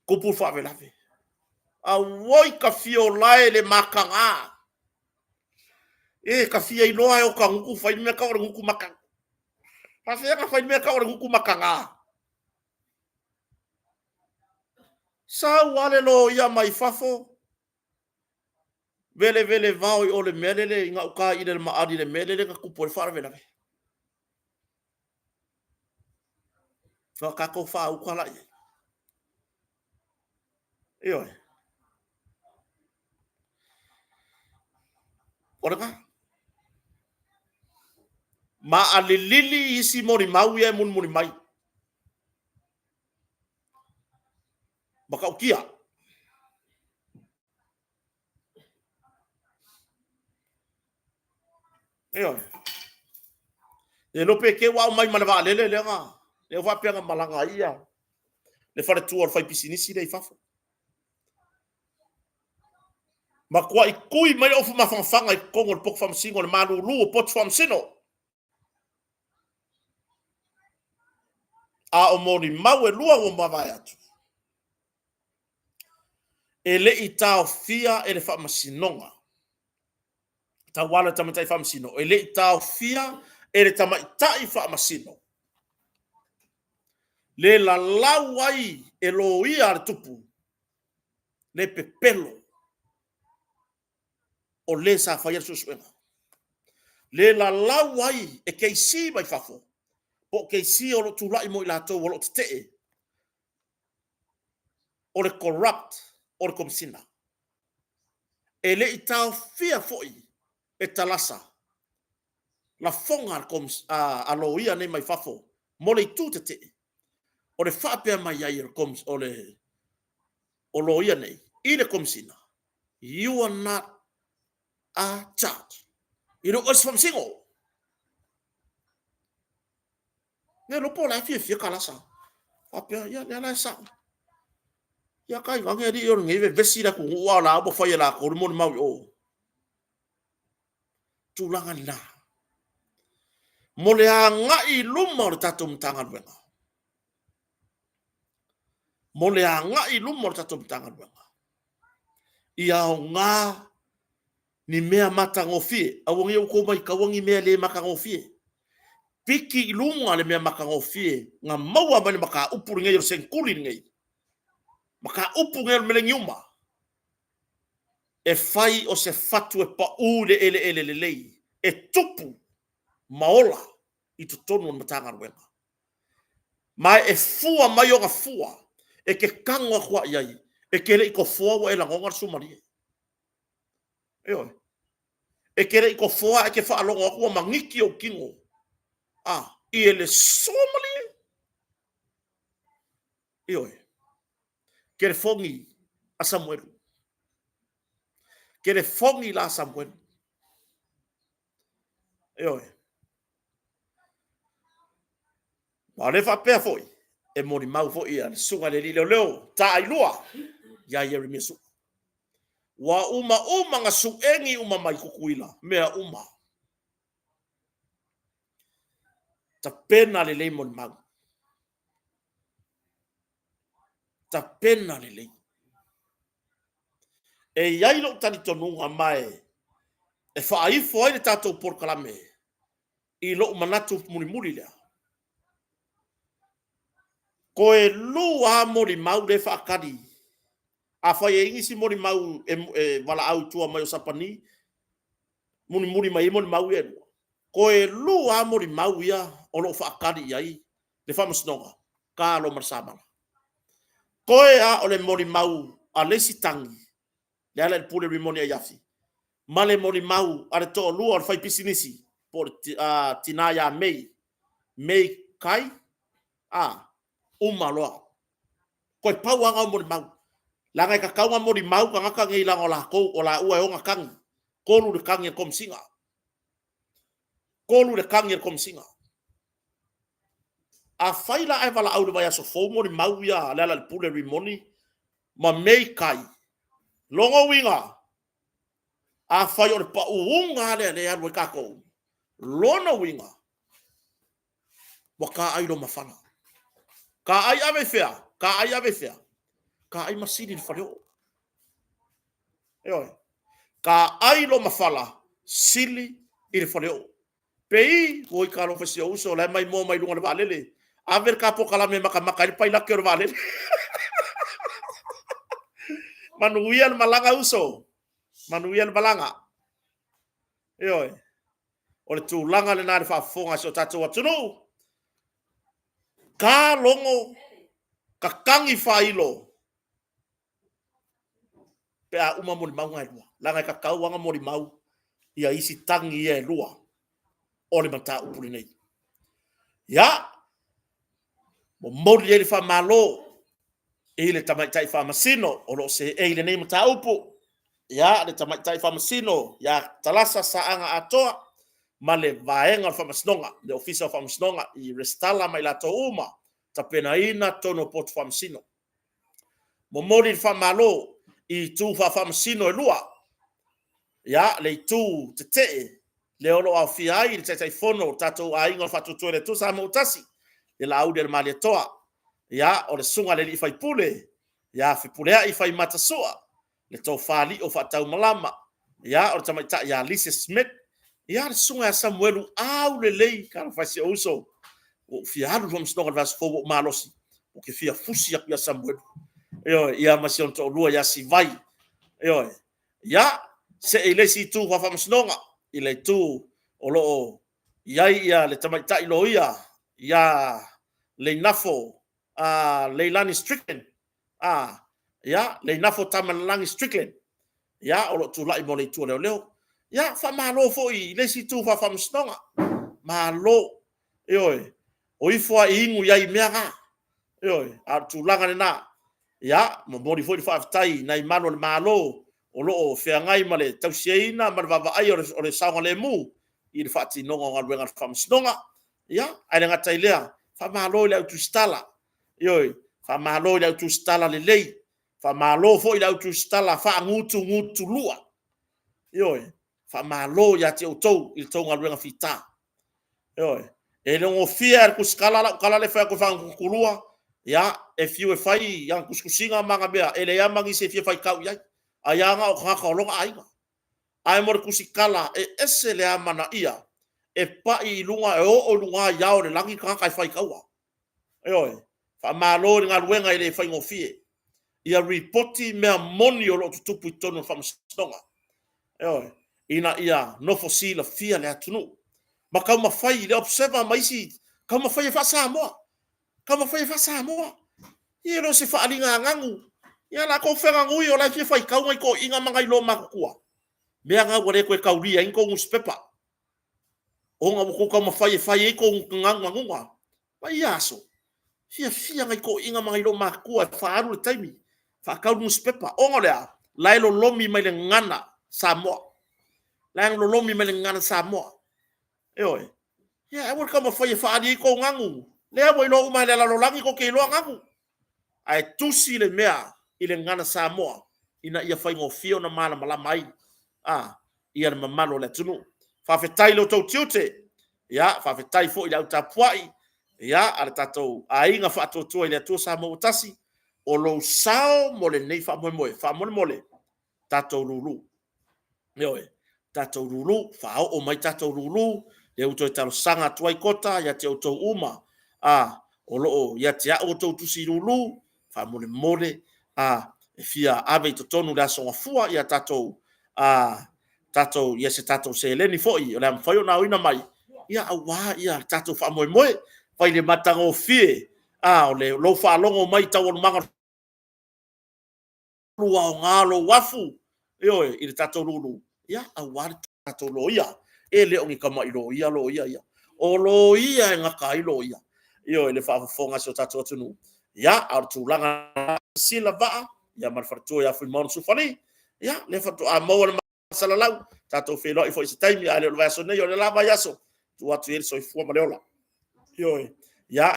tupu le faalavelave. Auoi ka fia ola e le mataga. E ka fia iloa e o ka gutu fai le mea tau o le gutu mataga. Faafefea na fai le mea tau o le gutu mataga? Sau lava le loia mai fafo, velevele vao i o le mea lele i gauta i le maali i le mea lele na tupu ai le faalavelave. Ona tatou faauta la i ai. Ioe. O lena. Maaalilili isi molimau ia e mulimuli mai. Matautia. Ioe. Le iloa pe te ua aumai ma le vaalele lea na, lea ua faapea na malaga ai ia le faletua o le faipisinisi lea i fafo. Matuai tui mai le ofu mafanafana i totonu o le poto faamasino, le malulu o poto faamasino. A o molimau e lua ua mavae atu, e le i taofia e le faamasinoga, tauala i le tamaitai faamasino, e le i taofia e le tamaitai faamasino le lalau ai e loia a le tupu le pepelo o le sa faia le suesuega. Le lalau ai e KC mai fafo, po o KC o lo o tulai mo i latou o lo o tetee, o le corrupt o le Komesina. E le i taofia foi e Talasa lafoga a loia nei mai fafo mo le itu tetee, o le faapea mai ai o le o loia nei i le Komesina, you are not a judge. E le o oe se faamasino. Le iloa po o la e fiafia Talasa. Faapea, ia, lea la e sao. Ia tainane alii o lenei vevesi le atunuu a o la ua fai e latou le molimau i o. Tulaga lena. Mo le agai i luma o le tatou Matagaluega. Mo le agai i luma o le tatou Matagaluega. Ia aoga ni mea matagofie, aua ne i outou maitaua ni mea le matagofie. Piki i luga le mea matagofie na maua mai le mataupu lenei o le seneturi lenei, mataupu lenei o le meleniuma, e fai o se fatu e pau i le eleele lelei, e tupu ma ola i totonu o le Matagaluega. Ma e fua mai ona fua, e te tago atu lava i ai, e te le i tofoa ua e lagona le suamalie. Ioe. E te le i tofoa ae te faalogo atu ua maniti ou tino. A, i le suamalie. Ioe. Telefoni a Samuelu. Telefoni la Samuelu. Ioe. Ma o lea faapea foi, e molimau foi ia le susuga i le alii leoleo taailua ia Ieremia Su'a. Ua uma uma na suegi uma mai Tutuila, mea uma. Tapena lelei molimau. Tapena lelei. E i ai lou talitonuga ma e faaifo ai le tatou polokalame i lou manatu mulimuli lea. Toe lua lava molimau lea e faatali. Afai e i ai nisi molimau e valaau i tua mai o Sapani, mulimuli mai ai molimau ia e lua. Toe lua lava molimau ia o lo o faatali i ai le Faamasinoga, Kalo ma le Samala. Toe lava o le molimau a le isi tagi, Lealailepule Rimoni Aiafi, ma le molimau a le toalua o le faipisinisi. po o le tina ia Mei, Mei Kai, a, uma loa. Toe pau lava na o molimau. Leaga e tatau ona molimau tagata nei leaga o latou, o laua e ona tagi. 3 le tagi a le Komesina. 3 le tagi a le Komesina. Afai la ae valaau i le vaiaso fou molimau ia a Lealailepule Rimoni ma May Kai, lona uiga, afai o le pauga lava lea o lea e alu ai tatou, lona uiga, ua taai loma fala. Taai ave i fea? Taai ave i fea? Taai ma sili i le faleoo. Ioe. Taai loma fala, sili i le faleoo. Pei, oi talofa i si ou uso, la e maimoa mai luga o le vaalele. Ave le ta polokalame e matamata ai le pailate o le vaalele. Manuia le malaga uso, manuia le malaga. Ioe, o le tulaga lena i le faafofoga a si o tatou atunuu. Ta logo, tatagi faailo, pe a uma molimau na e lua. Leaga e tatau lava ona molimau ia isi tagi ia e lua o le mataupu lenei. Ia, momoli ai le faamalo i le Tamaitai Faamasino o lo o seei i lenei mataupu, ia, le Tamaitai Faamasino ia Talasa Saaga Atoa ma le Vaega o le Faamasinoga, le Ofisa o Faamasinoga i Resitala ma i latou uma tapenaina totonu o Potu Faamasino. Momoli le faamalo i itu faafaamasino e lua, ia, le itu tetee, lea o lo o aofia ai le Taitaifono o le tatou Aiga o le Faatuatua i le Atua Samoa ua Tasi, le Laaulialemalietoa, ia, o le Susuga i le Alii Faipule ia Fepuleai Faimata Sua, le Tofa Lio Faataumalama, ia, o le Tamaitai ia Lise Smith, ia, le Susuga ia Samuelu Aulelei, talofa e i si ou uso, ua ou fia alu i le faamasinoga i le vaiaso fou ua ou malosi, ou te fia fusi atu ia Samuelu, ioe, ia ma si ona toalua ia Sivai, ioe. Ia, see i le isi itu faafaamasinoga, i le itu o lo o i ai ia le tamaitai loia ia Leinafo Leilani Strickland, ia, Leinafo Tamalelagi Strickland, ia, o lo o tulai mo le itu a leoleo. Ia, faamalo foi i le isi itu faafaamasinoga, malo, ioe, o ifo lava e inu i ai i mea na, ioe, a o le tulaga lena. Ia, momoli foi le faafetai i nai malu o le Malo o lo o feagai ma le tausiaina ma le vaavaaia o le saogalemu i le faatinoga o galuega a le Faamasinoga. Ia, ae le gata i lea, faamalo i le au tusitala, ioe, faamalo i le au tusitala lelei, faamalo foi i le au tusitala faagutugutu lua. Ioe, faamalo ia te outou i le tou galuega fita. Ioe. E le gofie lava i le tusitala lau tala lea e fai atu e faagutugutulua, ia, e fiu e fai ana tusitusiga ma ana mea, e leai lava ma nisi e fia faitau i ai, ai lava na o tagata o lona aiga. Ae mo le tusitala, e ese le amanaia e pai i luga, e oo i luga i ao o le lagi tagata e faitaua. Ioe. Faamalo i le galuega e le faigofie. Ia lipoti mea moni o lo o tutupu i totonu o le faamasinoga. Ioe. Ina ia nofo silafia le atunuu ma taumafai le Observer ma isi, taumafai e faa-Samoa, taumafai e faa-Samoa. Ia e le o se faaaliga nanu. Ia latou feganui o la e fia faitau nai toeaiina ma nai loomatutua. Mea na ua le toe taulia ai ni tou nusipepa ona ua outou taumafai e fai ai tou nagunaguga. Ma ia aso, fiafia nai toeaiina ma nai loomatutua e faaalu le taimi, faatau le nusipepa. Ona o le a? La e lolomi mai le gagana Samoa. La e lolomi mai le gagana Samoa. Ioe. Ia aua le taumafai e faaali ai tou nanu. Lea ua iloa uma e le lalolagi tou te iloa nanu. Ae tusi le mea i le gagana Samoa ina ia faigofie ona malamalama ai a ia le mamalu o le atunuu. Faafetai i lo outou tiute, ia faafetai foi i le au tapuai ia a le tatou aiga faatuatua i le Atua Samoa ua tasi, o lou sao mo lenei faamoemoe. Faamolemole, tatou lulu. Ioe, tatou lulu, faaoo mai tatou lulu, lea ua toe talosaga atu ai Kota ia te outou uma, a, o lo o ia te au outou tusi lulu, faamolemole, a, e fia ave i totonu le Aso Gafua ia tatou, a, tatou, ia se tatou seleni foi o le a mafai ona aoina mai, ia aua ia tatou faamoemoe, fai le matagofie, a, o lou faalogo mai i taualumaga o aoga lou afu, ioe, i le tatou lulu, ia, aua le tatou loia. E le o ni tama'i loia loia ia. O loia e gata ai loia. Ioe, le faafofoga a si o tatou atunuu. Ia, a o le tulaga sila vaa, ia ma le faletua ia Fuimaono Sufali, ia, lea faatoa maua le masalalau, tatou feiloai foi i se taimi, ae le o le vaiaso nei, o le la vaiaso, tuu atu i ai le soifua ma le ola. Ioe, ia,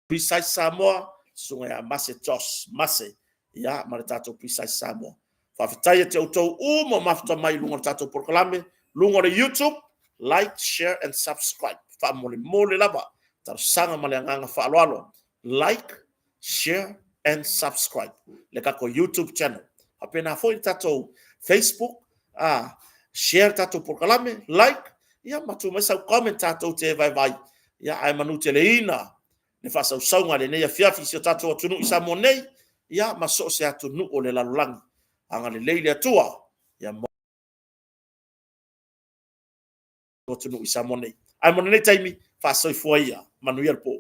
Precise Samoa, susuga ia Mase Josh Mase, ia, ma le tatou Precise Samoa. Faafetai ia te outou uma o mafuta mai i luga o le tatou polokalame, luga o le YouTube, like, share and subscribe. Faamolemole lava, talosaga ma le agaga faaaloalo. Like, share and subscribe le tatou YouTube channel. Faapena foi le tatou Facebook, share le tatou polokalame, like, ia ma tuu mai sau comment tatou te vaivai. Ia ae manuteleina le faasausauga i lenei afiafi i si o tatou atunuu i Samoa nei, ia ma so o se atunuu o le lalolagi. Agalelei le Atua ia atunuu i Samoa nei. Ae mo lenei taimi, faasoifua ia, manuia le po.